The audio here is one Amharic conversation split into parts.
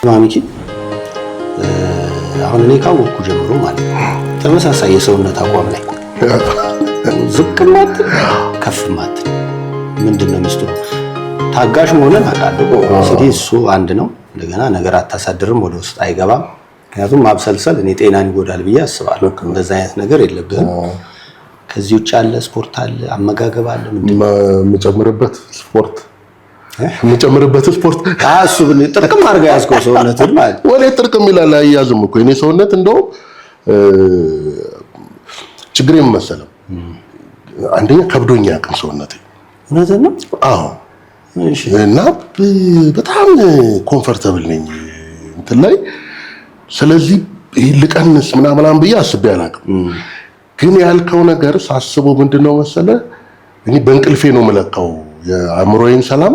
ማሚኪ፣ አሁን እኔ ካወቅኩ ጀምሮ ማለት ነው ተመሳሳይ የሰውነት አቋም ላይ፣ ዝቅ ማትል ከፍ ማትል፣ ምንድን ነው ሚስጥሩ? ታጋሽ መሆንን አውቃለሁ። ሲቲ እሱ አንድ ነው። እንደገና ነገር አታሳድርም፣ ወደ ውስጥ አይገባም። ምክንያቱም ማብሰልሰል እኔ ጤናን ይጎዳል ብዬ አስባለሁ። እንደዛ አይነት ነገር የለብህም። ከዚህ ውጭ አለ፣ ስፖርት አለ፣ አመጋገብ አለ። ምንድን ነው? የምጨምርበት ስፖርት፣ የምጨምርበት ስፖርት። እሱ ጥርቅም አድርገህ ያዝከው ሰውነትን ማለት። ወደ ጥርቅም ይላል፣ አይያዝም እኮ የኔ ሰውነት። እንደውም ችግር መሰለም አንደኛ ከብዶኝ አያውቅም ሰውነቴ። እውነትህን ነው። አዎ፣ እና በጣም comfortable ነኝ እንትን ላይ። ስለዚህ ይሄ ልቀንስ ምናምን ብዬ አስቤ አላውቅም። ግን ያልከው ነገር ሳስበው ምንድነው መሰለ፣ እኔ በእንቅልፌ ነው የምለካው የአእምሮዬን ሰላም።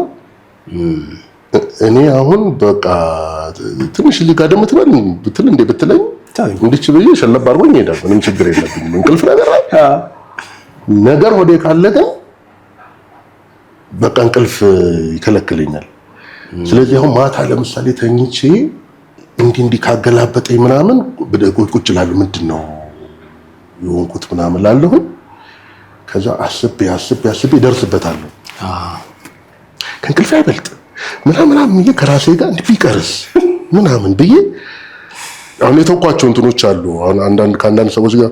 እኔ አሁን በቃ ትንሽ እዚህ ጋር ደግሞ ትበል ብትል እንዴ ብትለኝ እንድች ብዬ ሸለብ አድርጎኝ ይሄዳል። ምንም ችግር የለብኝም። እንቅልፍ ነገር ላይ ነገር ሆዴ ካለ ግን በቃ እንቅልፍ ይከለክለኛል። ስለዚህ አሁን ማታ ለምሳሌ ተኝቼ እንዲህ እንዲህ ካገላበጠኝ ምናምን ቁጭ እላለሁ። ምንድን ነው የሆንኩት ምናምን ላለሁኝ። ከዛ አስቤ አስቤ አስቤ እደርስበታለሁ። ከእንቅልፌ አይበልጥ ምናምን ምናምን ብዬ ከራሴ ጋር እንዲህ ቢቀርስ ምናምን ብዬ አሁን የተውኳቸው እንትኖች አሉ። አሁን አንዳንድ ከአንዳንድ ሰዎች ጋር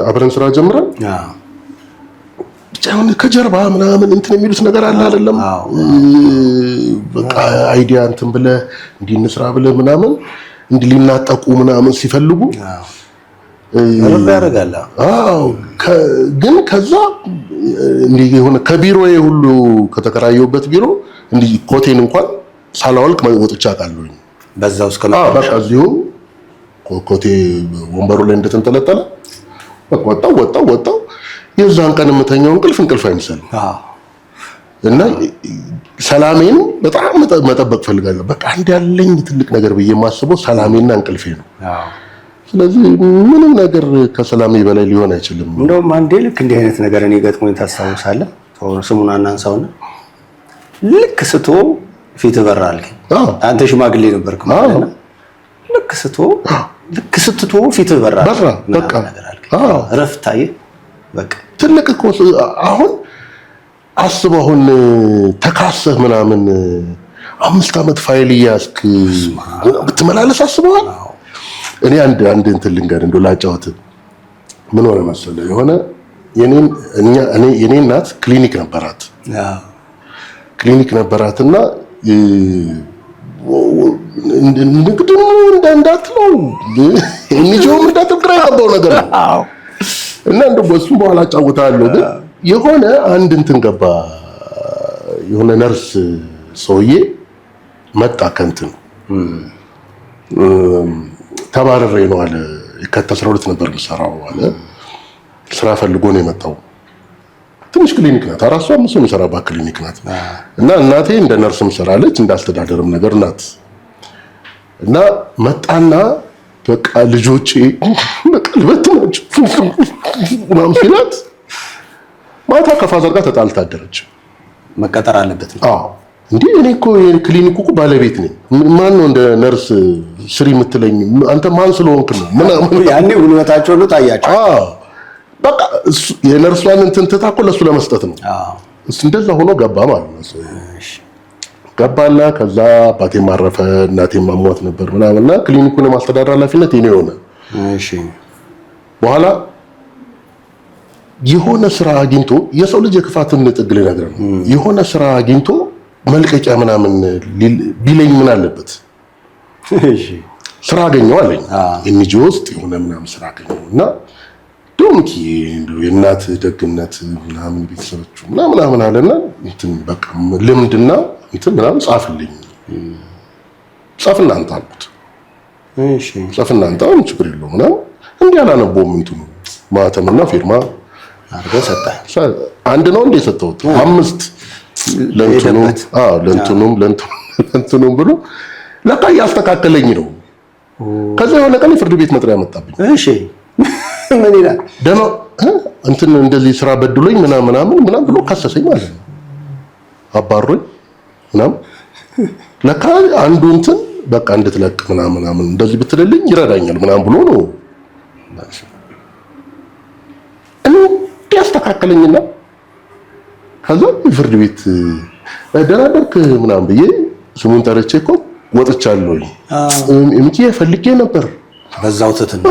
አብረን ስራ ጀምረን ብቻ አሁን ከጀርባ ምናምን እንትን የሚሉት ነገር አለ አይደለም? በቃ idea እንትን ብለህ እንዲህ እንስራ ብለህ ምናምን እንዲህ ሊናጠቁ ምናምን ሲፈልጉ ርብ ያደርጋል። አዎ፣ ግን ከዛ እንዲህ የሆነ ከቢሮዬ ሁሉ፣ ከተከራየሁበት ቢሮ እንዲህ ኮቴን እንኳን ሳላወልቅ ወጥቼ አውቃለሁኝ። በዛው እስከ አዎ፣ በቃ እዚሁ ኮቴ ወንበሩ ላይ እንደተንጠለጠለ በቃ ወጣው ወጣው ወጣው። የዛን ቀን የምተኛው እንቅልፍ እንቅልፍ አይምሰልም። እና ሰላሜን በጣም መጠበቅ ፈልጋለሁ። በቃ አንድ ያለኝ ትልቅ ነገር ብዬ የማስበው ሰላሜና እንቅልፌ ነው። ስለዚህ ምንም ነገር ከሰላሜ በላይ ሊሆን አይችልም። እንደውም አንዴ ልክ እንዲህ አይነት ነገር እኔ ገጥሞኝ ታስታውሳለህ? ስሙን አናንሳውና ልክ ስቶ ፊት በራ አልከኝ። አንተ ሽማግሌ ነበርክ ማለት ነው። ልክ ስቶ ልክ ስትቶ ፊት በራ በራ በቃ። ነገር አልከኝ። እረፍት አየህ በቃ። ትልቅ እኮ አሁን አስበው፣ አሁን ተካሰህ ምናምን 5 ዓመት ፋይል እያዝክ ብትመላለስ አስበዋል። እኔ አንድ አንድ እንትን ልንገር፣ እንደው ላጫውት። ምን ሆነ መሰለህ፣ የሆነ የኔን እኛ እኔ የኔ እናት ክሊኒክ ነበራት፣ ክሊኒክ ነበራትና ንግድም እንዳትለው NGO ም እንዳትለው ግራ የገባው ነገር ነው። እና እንደው በሱም በኋላ አጫውታለሁ። ግን የሆነ አንድ እንትን ገባ፣ የሆነ ነርስ ሰውዬ መጣ ከእንትን፣ ተባረሬ ነው አለ። የካቲት 12 ነበር የምሰራው አለ። ስራ ፈልጎ ነው የመጣው። ትንሽ ክሊኒክ ናት፣ አራት ሰው አምስት ሰው የሚሰራባት ክሊኒክ ናት። እና እናቴ እንደ ነርስም ሰራለች፣ እንደ አስተዳደርም ነገር ናት። እና መጣና በቃ ልጆቼ በቃ ልበትናቸው ምናምን ሲላት ማታ ከ father ጋር ተጣልታ አደረች። መቀጠር አለበት ነው። አዎ፣ እንዴ እኔ እኮ የክሊኒኩ እኮ ባለቤት ነኝ። ማን ነው እንደ ነርስ ስሪ የምትለኝ? አንተ ማን ስለሆንክ ነው? ምናምን። ያኔ ጉልበታቸው ሁሉ ታያቸው። አዎ፣ በቃ የነርሷን እንትን ትታ እኮ ለእሱ ለመስጠት ነው። እሱ እንደዛ ሆኖ ገባ ማለት ነው። ገባና ከዛ አባቴም አረፈ፣ እናቴም አሟት ነበር ምናምን እና ክሊኒኩን የማስተዳደር ኃላፊነት የኔ ሆነ። በኋላ የሆነ ስራ አግኝቶ፣ የሰው ልጅ የክፋትን ጥግ ልነግርህ ነው። የሆነ ስራ አግኝቶ መልቀቂያ ምናምን ቢለኝ ምን አለበት? ስራ አገኘው አለኝ። NGO ውስጥ የሆነ ምናምን ስራ አገኘው እና ዶንኪ እንደው የእናት ደግነት ምናምን ቤተሰቦቹ ምናምን ምናምን አለና እንትን በቃ ልምድና እንትን ምናምን ጻፍልኝ፣ ጻፍና አንተ አልኩት። ጻፍና አንተ፣ አሁን ችግር የለውም ምናምን፣ እንዲህ አላነበውም፣ እንትኑ ማህተምና ፊርማ አድርገህ ሰጠህ። አንድ ነው እንደ የሰጠሁት አምስት ለእንትኑ ሄደበት። አዎ፣ ለእንትኑም ለእንትኑም ብሎ ለካ እያስተካከለኝ ነው። ከዛ የሆነ ቀን የፍርድ ቤት መጥሪያ መጣብኝ። እሺ፣ ምን ይላል? ደህና እንትን እንደዚህ ስራ በድሎኝ ምናምን ምናምን ምናምን ብሎ ከሰሰኝ ማለት ነው። አባሮኝ ምናምን፣ ለካ አንዱ እንትን በቃ እንድትለቅ ምናምን ምናምን እንደዚህ ብትልልኝ ይረዳኛል ምናምን ብሎ ነው እንዲያስተካከለኝና ከዛ ፍርድ ቤት ደህና አደርክ ምናምን ብዬ ስሙን ጠርቼ እኮ ወጥቻለሁኝ። ሚኪ ፈልጌ ነበር። በዛው ትትና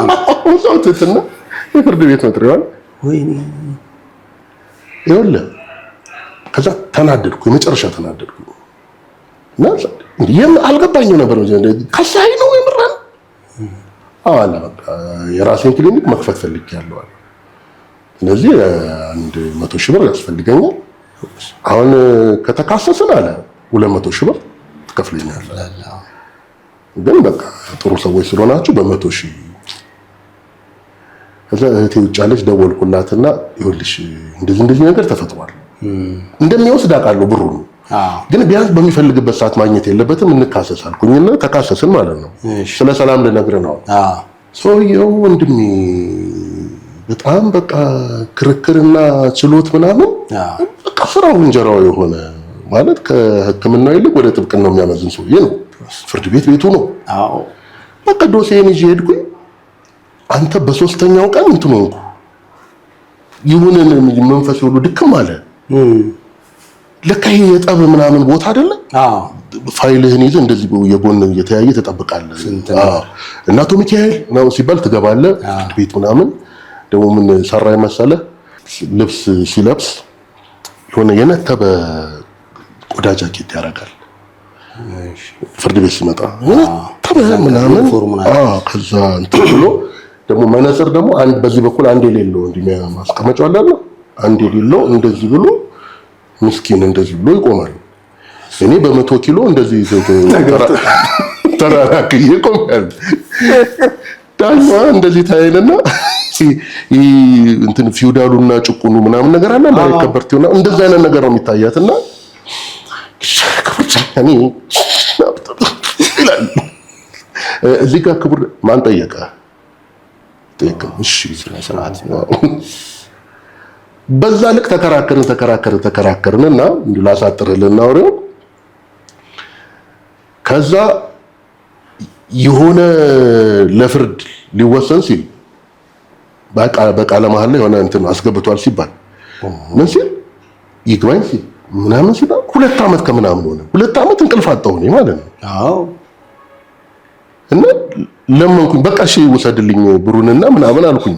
በዛው ትትና የፍርድ ቤት መጥሪያዋን ወይኔ ይኸውልህ። ከዛ ተናደድኩ፣ የመጨረሻ ተናደድኩ። እና አልገባኝም ነበር። ከሳይ ነው የምራን አለ በቃ የራሴን ክሊኒክ መክፈት ፈልጌያለሁ አለ። ስለዚህ 100,000 ብር ያስፈልገኛል። አሁን ከተካሰስን አለ 200,000 ብር ትከፍለኛለህ። ግን በቃ ጥሩ ሰዎች ስለሆናችሁ በ100,000። ከዛ እህቴ ውጭ አለች። ደወልኩላትና ይኸውልሽ እንደዚህ እንደዚህ ነገር ተፈጥሯል፣ እንደሚወስድ አውቃለሁ ብሩን፣ ግን ቢያንስ በሚፈልግበት ሰዓት ማግኘት የለበትም እንካሰስ አልኩኝና ተካሰስን ማለት ነው። ስለ ሰላም ልነግርህ ነው። ሰውየው ወንድሜ በጣም በቃ ክርክርና ችሎት ምናምን በቃ ስራው እንጀራው የሆነ ማለት ከሕክምናው ይልቅ ወደ ጥብቅናው የሚያመዝን ሰውዬ ነው። ፍርድ ቤት ቤቱ ነው። በቃ ዶሴን ይዤ ሄድኩኝ። አንተ በሶስተኛው ቀን እንትን ሆንኩ። ይሁንን መንፈስ ሁሉ ድክም አለ። ለካ ይሄ የጠብ ምናምን ቦታ አይደለ። ፋይልህን ይዘህ እንደዚህ የጎን እየተያየ ትጠብቃለህ። እና አቶ ሚካኤል ነው ሲባል ትገባለህ ፍርድ ቤት ምናምን። ደግሞ ምን ሰራ መሰለህ? ልብስ ሲለብስ የሆነ የነተበ ቆዳ ጃኬት ያደርጋል። ፍርድ ቤት ሲመጣ የነተበ ምናምን። ከዛ እንትን ብሎ ደግሞ መነጽር ደግሞ አንድ በዚህ በኩል አንድ የሌለው እንዲህ ማስቀመጫው አለ አንድ የሌለው እንደዚህ ብሎ ምስኪን እንደዚህ ብሎ ይቆማል። እኔ በ100 ኪሎ እንደዚህ ተራራክዬ ቆማለሁ። ዳኛዋ እንደዚህ ታይልና እንትን ፊውዳሉና ጭቁኑ ምናምን ነገር አለ ማለት ከበርቴውና እንደዚህ አይነት ነገር ነው የሚታያትና ይላል። እዚህ ጋር ክቡር ማን ጠየቀ? ጠየቀ። እሺ በዛ ልክ ተከራከርን ተከራከርን ተከራከርንና እንዲሁ ላሳጥርልና ወሬው ከዛ የሆነ ለፍርድ ሊወሰን ሲል በቃለ መሀል ላይ የሆነ እንትን አስገብቷል ሲባል ምን ሲል ይግባኝ ሲል ምናምን ሲባል 2 ዓመት ከምናምን ሆነ። 2 ዓመት እንቅልፍ አጣሁ እኔ ማለት ነው። አዎ እና ለመንኩኝ፣ በቃ እሺ ውሰድልኝ ብሩንና ምናምን አልኩኝ።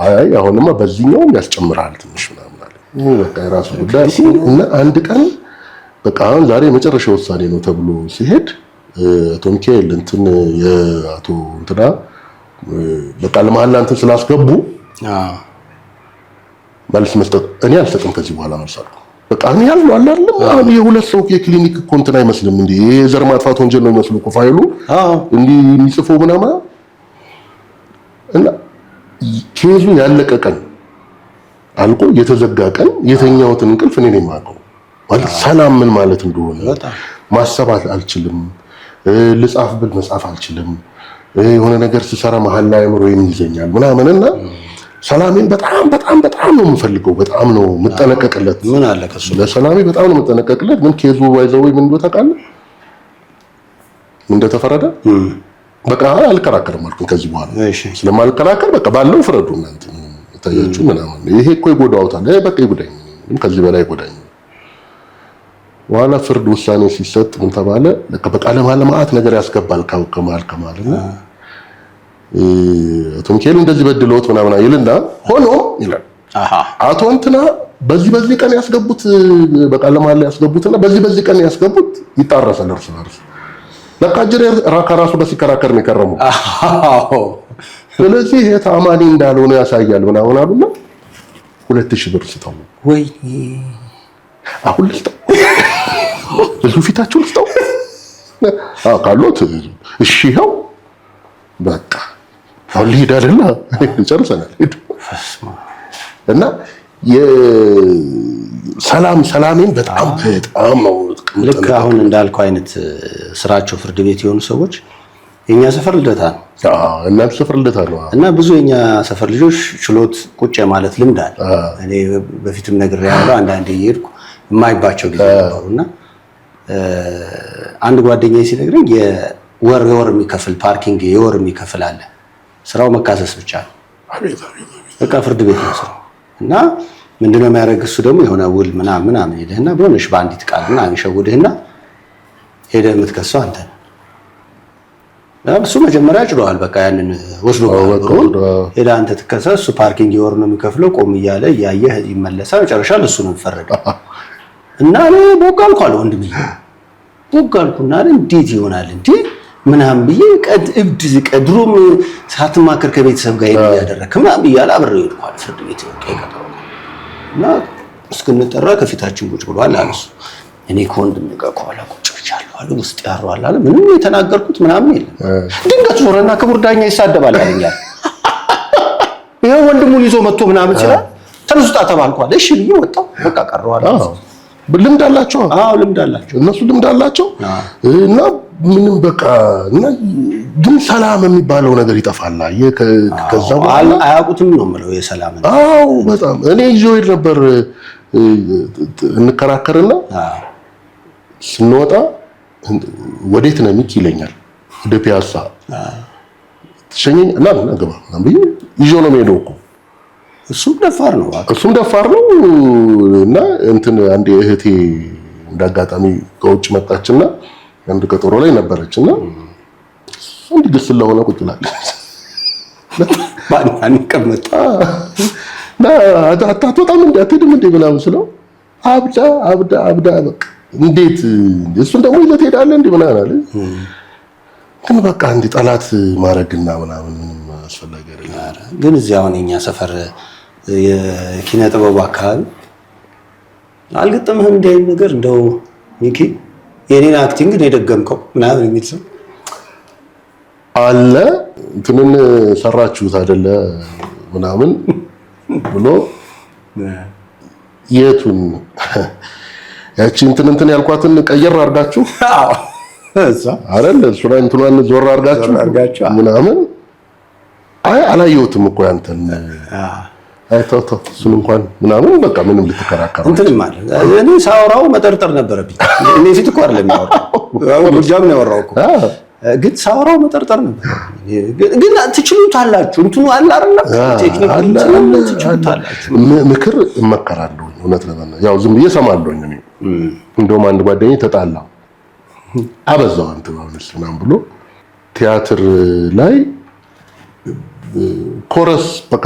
አይ አሁንማ በዚህኛውም ያስጨምራል ትንሽ ምናምን አለ። በቃ የራሱ ጉዳይ አልኩኝ። እና አንድ ቀን በቃ አሁን ዛሬ የመጨረሻ ውሳኔ ነው ተብሎ ሲሄድ አቶ ሚካኤል እንትን የአቶ እንትና በቃ ለመሀል እንትን ስላስገቡ መልስ መስጠት እኔ አልሰጥም ከዚህ በኋላ መልስ አልኩ። በቃ እኔ ያለው አለ አይደለም አሁን የሁለት ሰው የክሊኒክ እኮ እንትን አይመስልም እንዴ? የዘር ማጥፋት ወንጀል ነው የሚመስሉ እኮ ፋይሉ እንዲህ የሚጽፈው ምናምን እና case ኡ ያለቀ ቀን አልቆ የተዘጋ ቀን የተኛሁትን እንቅልፍ እኔ ነኝ የማውቀው። ማለት ሰላም ምን ማለት እንደሆነ ማሰብ አልችልም። ልጻፍ ብል መጻፍ አልችልም። የሆነ ነገር ስሰራ መሀል ላይ አእምሮዬን ይዘኛል ምናምን እና ሰላሜን በጣም በጣም በጣም ነው የምፈልገው። በጣም ነው የምጠነቀቅለት። ምን አለ ከሱ ለሰላሜ በጣም ነው የምጠነቀቅለት። ምን case ኡ ባይዘው ምን ቦታ ቃል ምን እንደተፈረደ በቃ አልከራከርም አልኩኝ። ከዚህ በኋላ ስለማልከራከር በቃ ባለው ፍረዱ እናንተ ታያችሁ ምናምን። ይሄ እኮ ይጎዳውታል። አይ በቃ ይጎዳኝ፣ ከዚህ በላይ ይጎዳኝ። በኋላ ፍርድ ውሳኔ ሲሰጥ ምን ተባለ? በቃ ለማለማት ነገር ያስገባል ከማል ከማል እና አቶ ሚካኤል እንደዚህ በድለውት ምናምን ይልና ሆኖ ይላል አቶ እንትና በዚህ በዚህ ቀን ያስገቡት በቃ ለማለ ያስገቡትና በዚህ በዚህ ቀን ያስገቡት ይጣረሳል እርስ በርስ። ለካ ጅሬ ከራሱ ጋር ሲከራከር ነው የከረመው። ስለዚህ ይሄ ታማኒ እንዳልሆነ ያሳያል ምናምን አሉና 2000 ብር ስጠው። ወይ አሁን ልስጠው፣ እዚሁ ፊታችሁ ልስጠው። አዎ ካሉት እሺ ይኸው በቃ አሁን ልሂድ አይደለ? ጨርሰናል። እና የሰላም ሰላሜን በጣም በጣም ነው። ልክ አሁን እንዳልከው አይነት ስራቸው ፍርድ ቤት የሆኑ ሰዎች የኛ ሰፈር ልደታ ነው። አዎ እናንተ ሰፈር ልደታ ነው። እና ብዙ የኛ ሰፈር ልጆች ችሎት ቁጭ ማለት ልምድ አለ። እኔ በፊትም ነግሬሃለሁ፣ አንዳንዴ እየሄድኩ የማይባቸው ጊዜ ነበሩና አንድ ጓደኛዬ ሲነግረኝ ወር የወር የሚከፍል parking የወር የሚከፍል አለ። ስራው መካሰስ ብቻ ነው። በቃ ፍርድ ቤት ነው ስራው። እና ምንድነው የሚያደርግ እሱ ደግሞ የሆነ ውል ምናምን ምናምን ይልህና በሆነሽ በአንዲት ቃል ምናምን ይሸውድህና ሄደህ የምትከሰው አንተ ነህ። እሱ መጀመሪያ ጭሏል። በቃ ያንን ወስዶ ሄደህ አንተ ትከሰስ፣ እሱ parking የወር ነው የሚከፍለው። ቆም እያለ እያየህ ይመለሳል። መጨረሻ ለእሱ ነው የሚፈረደው። እና እኔ ቦግ አልኩ አለ ወንድምዬ፣ ቦግ አልኩና እንዴት ይሆናል እንዴ ምናምን ብዬ እብድ ድሮም ሳትማከር ከቤተሰብ ጋር ይሄን እያደረግክ ምናምን እያለ አብሬው ሄድኩ አለ ፍርድ ቤት ቀጠሮ እና እስክንጠራ ከፊታችን ቁጭ ብሏል አለ እሱ። እኔ ከወንድሜ ጋር ከኋላ ቁጭ ብያለሁ አለ። ውስጥ ያሯል አለ። ምንም የተናገርኩት ምናምን የለም። ድንገት ዞረና ክቡር ዳኛ ይሳደባል አለኝ። ይኸው ወንድሙን ይዞ መጥቶ ምናምን ሲላል ተነሱ ውጣ ተባልኩ አለ። እሺ ብዬ ወጣሁ። በቃ ቀረሁ አለ። ልምድ አላቸው። አዎ ልምድ አላቸው። እነሱ ልምድ አላቸው እና ምንም በቃ እና ግን ሰላም የሚባለው ነገር ይጠፋል። ከዛ በኋላ አያውቁትም ነው የምለው የሰላም። አዎ በጣም እኔ ይዤው ሄድ ነበር። እንከራከርና ስንወጣ ወዴት ነው ሚኪ ይለኛል። ወደ ፒያሳ ትሸኘኝ እና ግባ ብዬ ይዤው ነው የምሄደው እኮ። እሱም ደፋር ነው፣ እሱም ደፋር ነው። እና እንትን አንዴ እህቴ እንዳጋጣሚ ከውጭ መጣችና አንድ ቀጠሮ ላይ ነበረች እና እንዲህ ግስላ ሆነ ቁጭ ብላለች። አንቀመጥ እና አትወጣም እንዴ አትሄድም እንዴ ምናምን ስለው አብዳ አብዳ አብዳ በቃ እንዴት እሱን ደግሞ ይዘህ ትሄዳለህ እንዴ ምናምን አለ። ግን በቃ እንዲህ ጠላት ማድረግና ምናምን ምንም አስፈላጊ አይደለም። ግን እዚህ አሁን የኛ ሰፈር የኪነ ጥበቡ አካባቢ አልገጠምህም እንዲህ አይነት ነገር? እንደው ሚኪ የኔን acting ነው የደገምከው ምናምን የሚል ሰው አለ። እንትንን ሰራችሁት አይደለ ምናምን ብሎ የቱን ያቺ እንትን እንትን ያልኳትን ቀየር አድርጋችሁ አይደል እሱ ላይ እንትኗን ዞር አድርጋችሁ ምናምን። አይ አላየሁትም እኮ ያንተን። አይ ተው ተው እሱን እንኳን ምናምን በቃ ምንም ልትከራከር እንትንም አለ። እኔ ሳወራው መጠርጠር ነበረብኝ። እኔ ፊት እኮ አይደለም ያወራው፣ ጎጃም ነው ያወራው እኮ። ግን ሳወራው መጠርጠር ነበር። ግን ትችሉታላችሁ፣ እንትኑ አለ አይደለም ቴክኒኩ ትችሉታላችሁ። ምክር እመከራለሁ እውነት ለመናገር ያው ዝም ብዬ እሰማለሁኝ። እኔ እንደውም አንድ ጓደኛዬ ተጣላ አበዛው አንተ አሁንስ ምናምን ብሎ ቲያትር ላይ chorus በቃ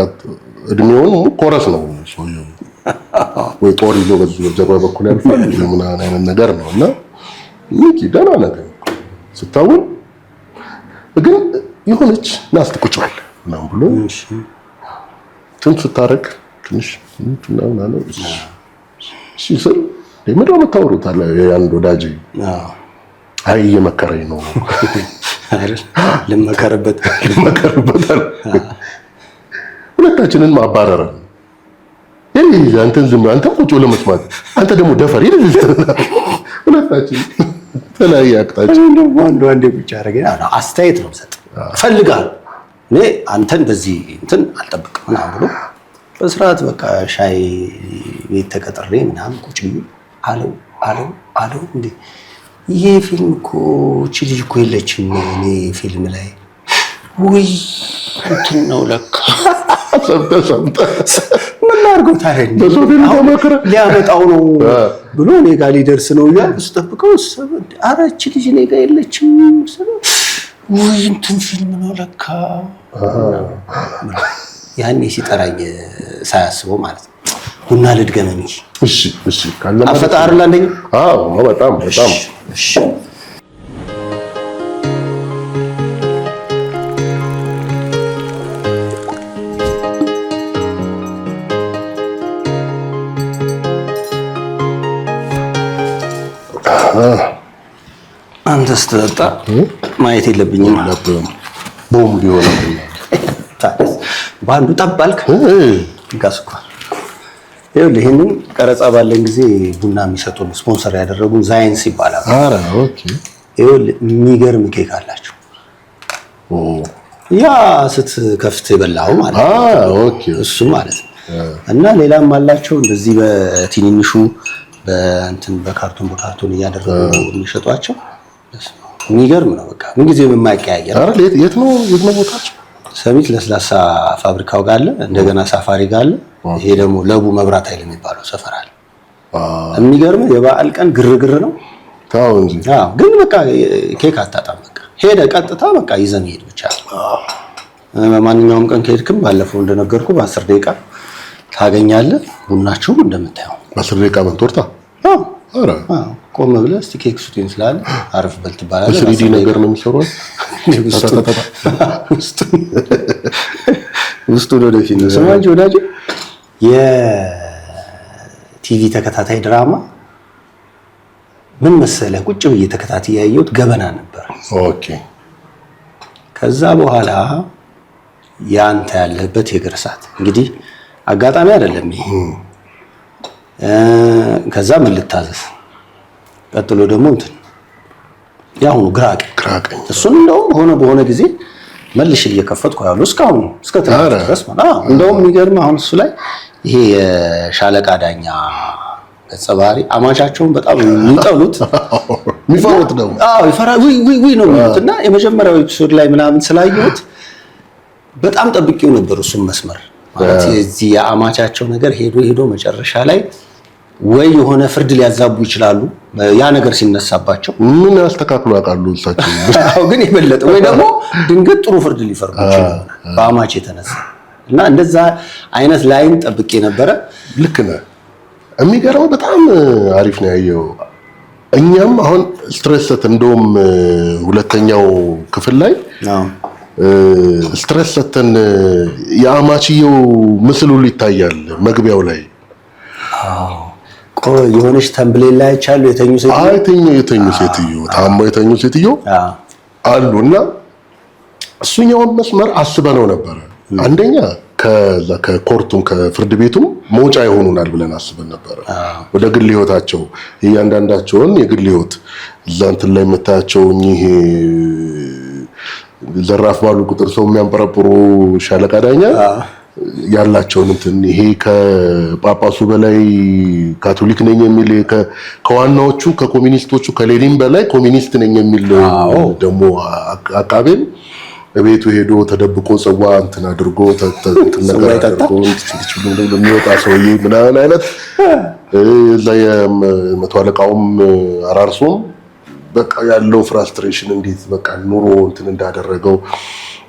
እድሜውን chorus ነው ሰውየው፣ ወይ ጦር ይዞ በዚህ በጀርባ በኩል ያልፋል ምናምን አይነት ነገር ነው። እና ሚኪ ደህና ነገር ስታውን ግን የሆነች ናስት ቁጭ በል ምናምን ብሎ እንትን ስታረግ ትንሽ ምናምን አለ። እሺ ስል ምንድን ነው የምታወሩት አለ የአንድ ወዳጅ። አይ እየመከረኝ ነው ልመከርበት ልመከርበት አለ። ሁለታችንን ማባረረን። አንተን ዝም አንተም ቁጭ ብለህ መስማት፣ አንተ ደግሞ ደፈር ይል ሁለታችን ተለያየ አቅጣጫ። አንዱ አንዴ ቁጭ አደረገኝ። አስተያየት ነው የምሰጥ እፈልጋለሁ እኔ አንተን በዚህ እንትን አልጠብቅም ምናምን ብሎ በስርዓት በቃ ሻይ ቤት ተቀጥሬ ምናምን ቁጭ ብዬ አለው አለው አለው እንዴ ይሄ ፊልም እኮ እቺ ልጅ እኮ የለችም እኔ ፊልም ላይ ውይ እንትን ነው ለካ ሰምተህ ሰምተህ ምን ላድርገው ታዲያ ሊያመጣው ነው ብሎ እኔ ጋር ሊደርስ ነው እያልኩ ስጠብቀው ኧረ እቺ ልጅ እኔ ጋር የለችም ውይ እንትን ፊልም ነው ለካ ያኔ ሲጠራኝ ሳያስበው ማለት ነው። ቡና ልድገም እንጂ እሺ እሺ አፈጣር ላለኝ። አዎ በጣም በጣም እሺ። አንተ ስትጠጣ ማየት የለብኝም። ቦምብ ይሆናል። በአንዱ ጠብ አልክ። ጋስኳል ይኸውልህ፣ ይሄንን ቀረጻ ባለን ጊዜ ቡና የሚሰጡን ስፖንሰር ያደረጉን ዛይንስ ይባላል። ኧረ okay። ይኸውልህ የሚገርም ኬክ አላቸው። ያ ስትከፍት የበላኸው ማለት ነው። okay እሱ ማለት ነው። እና ሌላም አላቸው እንደዚህ በትንንሹ በእንትን በካርቶን በካርቶን እያደረጉ የሚሸጧቸው። የሚገርም ነው። በቃ ምንጊዜም የማይቀያየር። ኧረ የት ነው የት ነው ቦታቸው? ሰሚት ለስላሳ ፋብሪካው ጋር አለ፣ እንደገና ሳፋሪ ጋር አለ። ይሄ ደግሞ ለቡ መብራት ኃይል የሚባለው ሰፈር አለ። የሚገርም የበዓል ቀን ግርግር ነው። ተው እንጂ። አዎ፣ ግን በቃ ኬክ አታጣም። በቃ ሄደ ቀጥታ በቃ ይዘህ መሄድ ብቻ። ማንኛውም ቀን ከሄድክም ባለፈው እንደነገርኩ በ10 ደቂቃ ታገኛለህ። ቡናቸውም እንደምታየው በ10 ደቂቃ ምን ቶርታ? አዎ። ኧረ። አዎ፣ ቆም ብለህ እስቲ ኬክ ስጡኝ ስላለ አረፍ በል ትባላለህ። በ 3D ነገር ነው የሚሰሩት። ውስጡን ወደፊት ነው። ስማ እንጂ ወዳጄ፣ የቲቪ ተከታታይ ድራማ ምን መሰለህ፣ ቁጭ ብዬ ተከታታይ ያየሁት ገበና ነበር። ከዛ በኋላ ያንተ ያለህበት የእግር እሳት እንግዲህ አጋጣሚ አይደለም ይሄ። ከዛ ምን ልታዘዝ፣ ቀጥሎ ደግሞ እንትን የአሁኑ ግራ ቀኝ። ግራ ቀኝ። እሱን እንደውም ሆነ በሆነ ጊዜ መልሼ እየከፈትኩ ያሉ እስካሁን እስከ ትናንት ድረስ ማለት አዎ። እንደውም የሚገርምህ አሁን እሱ ላይ ይሄ የሻለቃ ዳኛ ገጸ ባህሪ አማቻቸውን በጣም የሚጠሉት የሚፈሩት ነው። አዎ ይፈራ፣ ውይ ውይ ውይ ነው የሚሉት። እና የመጀመሪያው episode ላይ ምናምን ስላየሁት በጣም ጠብቄው ነበር። እሱን መስመር ማለት የዚህ የአማቻቸው ነገር ሄዶ ሄዶ መጨረሻ ላይ ወይ የሆነ ፍርድ ሊያዛቡ ይችላሉ፣ ያ ነገር ሲነሳባቸው። ምን ያስተካክሉ ያውቃሉ እሳቸው። አዎ፣ ግን የበለጠ ወይ ደግሞ ድንገት ጥሩ ፍርድ ሊፈርዱ ይችላሉ በአማች የተነሳ። እና እንደዛ አይነት line ጠብቄ ነበረ። ልክ ነህ። የሚገርመው በጣም አሪፍ ነው ያየው። እኛም አሁን stress ሰት እንደውም ሁለተኛው ክፍል ላይ stress ሰተን የአማችየው ምስል ሁሉ ይታያል መግቢያው ላይ። ቆይ፣ የሆነች thumbnail ላይ አይቻለሁ የተኙ ሴትዮ። አይ የተኙ ሴትዮ፣ ታመው የተኙ ሴትዮ አሉ። እና እሱኛውን መስመር አስበነው ነበረ። አንደኛ ከዛ ከ court ኡም ከፍርድ ቤቱም መውጫ ይሆኑናል ብለን አስበን ነበረ። ወደ ግል ህይወታቸው እያንዳንዳቸውን የግል ህይወት እዛ እንትን ላይ የምታያቸው እኚህ ዘራፍ ባሉ ቁጥር ሰው የሚያንጠረጥሩ ሻለቃ ዳኛ ያላቸውን እንትን፣ ይሄ ከጳጳሱ በላይ ካቶሊክ ነኝ የሚል፣ ከዋናዎቹ ከኮሚኒስቶቹ ከሌኒን በላይ ኮሚኒስት ነኝ የሚል ደግሞ አቃቤም ቤቱ ሄዶ ተደብቆ ጽዋ እንትን አድርጎ እንትን ነገር አድርጎ የሚወጣ ሰውዬ ምናምን አይነት፣ እዛ የመቶ አለቃውም አራርሶም በቃ ያለው frustration እንዴት በቃ ኑሮ እንትን እንዳደረገው፣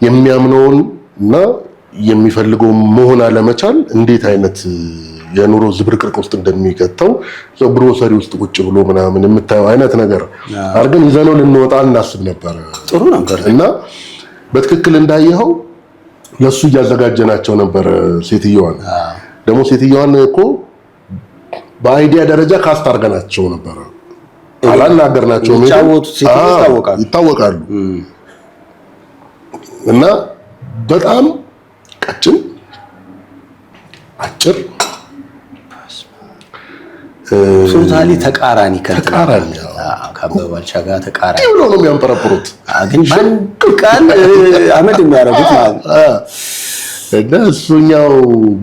የሚያምነውን እና የሚፈልገውን መሆን አለመቻል እንዴት አይነት የኑሮ ዝብርቅርቅ ውስጥ እንደሚከተው እዛው ግሮሰሪ ውስጥ ቁጭ ብሎ ምናምን የምታየው አይነት ነገር አድርገን ይዘነው ልንወጣ እናስብ ነበር። ጥሩ ነበር። እና በትክክል እንዳየኸው ለሱ እያዘጋጀናቸው ነበር። ሴትየዋን ደግሞ ሴትየዋን እኮ በ idea ደረጃ cast አድርገናቸው ነበረ። አላናገርናቸውም። የሚጫወቱት ሴትዮ ይታወቃሉ። ይታወቃሉ። እና በጣም ቀጭን፣ አጭር፣ totally ተቃራኒ ከእንትና ተቃራኒ። ከአበበ ባልቻ ጋር ተቃራኒ። ብሎ ነው የሚያንጠረጥሩት። ግን በአንድ ቃል አመድ የሚያደርጉት ማለት ነው። እና እሱኛው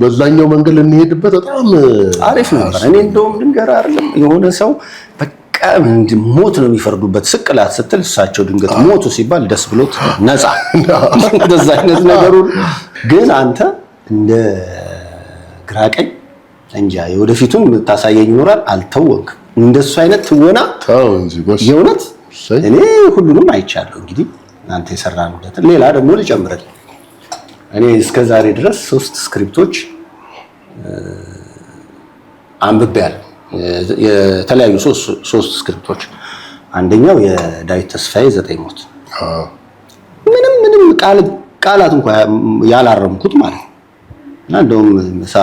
በዛኛው መንገድ ልንሄድበት በጣም አሪፍ ነበር። እኔ እንደውም ልንገርህ አይደለም የሆነ ሰው በቃ ምንድን ሞት ነው የሚፈርዱበት ስቅላት ስትል እሳቸው ድንገት ሞቱ ሲባል ደስ ብሎት ነፃ እንደዛ አይነት ነገሩ። ግን አንተ እንደ ግራ ቀኝ እንጃ የወደፊቱን የምታሳየኝ ይኖራል። አልተወንክም። እንደሱ አይነት ትወና ተው እንጂ ጎሽ። የእውነት እሰይ። እኔ ሁሉንም አይቻለሁ። እንግዲህ እናንተ የሰራንበትን ሌላ ደግሞ ልጨምርልህ። እኔ እስከ ዛሬ ድረስ ሶስት script ኦች አንብቤያለሁ። የተለያዩ ሶስት script ኦች። አንደኛው የዳዊት ተስፋዬ ዘጠኝ ሞት፣ ምንም ምንም ቃላት እንኳን ያላረምኩት ማለት ነው። እና እንደውም ምሳ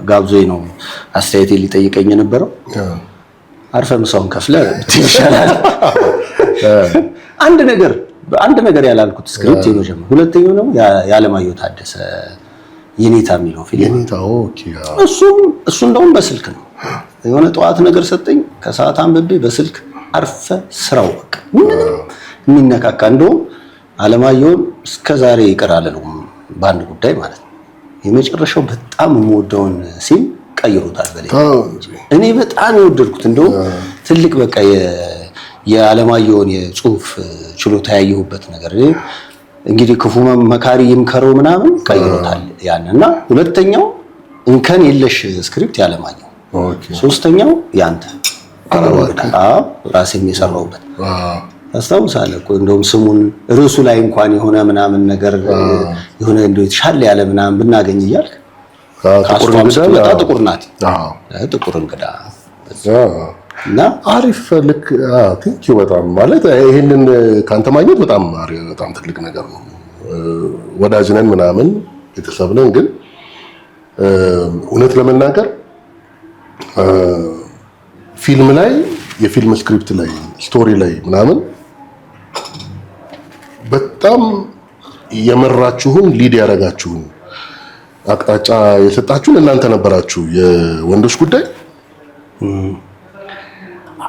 ጋብዞኝ ነው አስተያየቴ ሊጠይቀኝ የነበረው። አርፈ ምሳውን ከፍለ ብትሄድ ይሻላል። አንድ ነገር አንድ ነገር ያላልኩት script የመጀመሪያው። ሁለተኛው ደግሞ የዓለማየሁ ታደሰ የኔታ የሚለው ፊልም። የኔታ፣ okay። እሱም እሱ እንደውም በስልክ ነው የሆነ ጠዋት ነገር ሰጠኝ፣ ከሰዓት አንብቤ በስልክ አርፈ ስራው በቃ ምንም የሚነካካ። እንደውም አለማየሁን እስከ ዛሬ ይቅር አልለውም በአንድ ጉዳይ ማለት ነው። የመጨረሻው በጣም የምወደውን scene ቀይሮታል በላይ። ተው እንጂ። እኔ በጣም የወደድኩት እንደውም ትልቅ በቃ የዓለማየሁን የጽሁፍ ችሎታ ያየሁበት ነገር እኔ እንግዲህ ክፉ መካሪ ይምከረው ምናምን ቀይሮታል ያን። እና ሁለተኛው እንከን የለሽ script ያለማየሁ፣ ሶስተኛው ያንተ። አዎ፣ ራሴም የሰራሁበት ታስታውሳለህ እኮ። እንደውም ስሙን ርዕሱ ላይ እንኳን የሆነ ምናምን ነገር የሆነ እንደው የተሻለ ያለ ምናምን ብናገኝ እያልክ ጥቁር ከአስቷም እንግዳ። ስትመጣ ጥቁር ናት፣ ጥቁር እንግዳ እና አሪፍ፣ ልክ፣ thank you በጣም። ማለት ይሄንን ከአንተ ማግኘት በጣም አሪፍ፣ በጣም ትልቅ ነገር ነው። ወዳጅ ነን ምናምን፣ ቤተሰብ ነን፣ ግን እውነት ለመናገር ፊልም ላይ፣ የፊልም script ላይ፣ story ላይ ምናምን በጣም የመራችሁን፣ lead ያደረጋችሁን፣ አቅጣጫ የሰጣችሁን እናንተ ነበራችሁ። የወንዶች ጉዳይ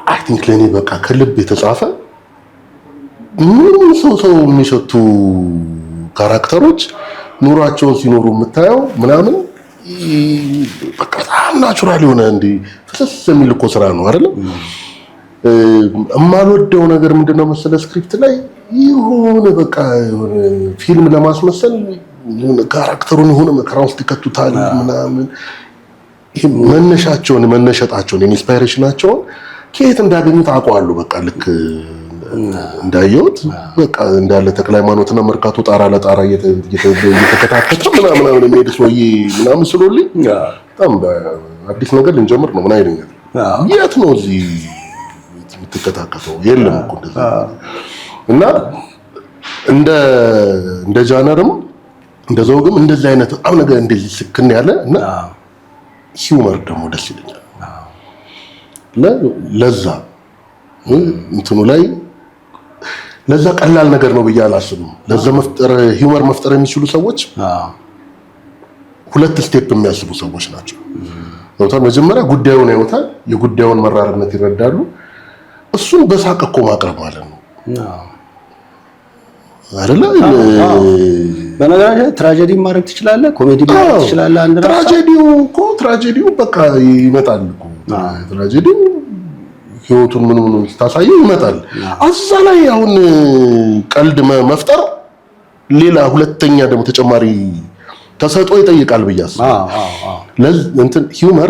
I think ለእኔ በቃ ከልብ የተጻፈ፣ ምንም ሰው ሰው የሚሸቱ character ኦች ኑሯቸውን ሲኖሩ የምታየው ምናምን፣ በቃ በጣም natural የሆነ እንዲህ ፍስስ የሚል እኮ ስራ ነው አይደለም። የማልወደው ነገር ምንድነው መሰለህ? Script ላይ የሆነ በቃ የሆነ ፊልም ለማስመሰል የሆነ character ኡን የሆነ መከራ ውስጥ ይከቱታል ምናምን። ይሄ መነሻቸውን፣ መነሸጣቸውን፣ inspiration ኣቸውን ከየት እንዳገኙት አውቀዋለሁ። በቃ ልክ እንዳየሁት በቃ እንዳለ ተክለ ሃይማኖትና መርካቶ ጣራ ለጣራ እየተከታተተ ምናምን ምናምን የሚሄድ ሰውዬ ምናምን ስሎልኝ በጣም አዲስ ነገር ልንጀምር ነው ምን አይለኛል። የት ነው እዚህ የምትከታከተው? የለም እኮ እንደዛ። እና እንደ genre ም እንደ ዘውግም እንደዚህ አይነት በጣም ነገር እንደዚህ ስክን ያለ እና humor ደግሞ ደስ ይለኛል። ለዛ እንትኑ ላይ ለዛ ቀላል ነገር ነው ብዬ አላስብም። ለዛ መፍጠር፣ humor መፍጠር የሚችሉ ሰዎች ሁለት step የሚያስቡ ሰዎች ናቸው። ገብቶሃል? መጀመሪያ ጉዳዩን ያዩታል፣ የጉዳዩን መራርነት ይረዳሉ። እሱን በሳቅ እኮ ማቅረብ ማለት ነው አይደለ? በነገራችን ላይ ትራጀዲ ማድረግ ትችላለህ፣ ኮሜዲ ማድረግ ትችላለህ። አንድ ራሳ tragedy ው እኮ፣ tragedy ው በቃ ይመጣል እኮ። Tragedy ው ህይወቱን ምን ምን ስታሳየው ይመጣል። እዛ ላይ አሁን ቀልድ መፍጠር ሌላ ሁለተኛ ደግሞ ተጨማሪ ተሰጥኦ ይጠይቃል ብዬ አስባለሁ። እንትን humor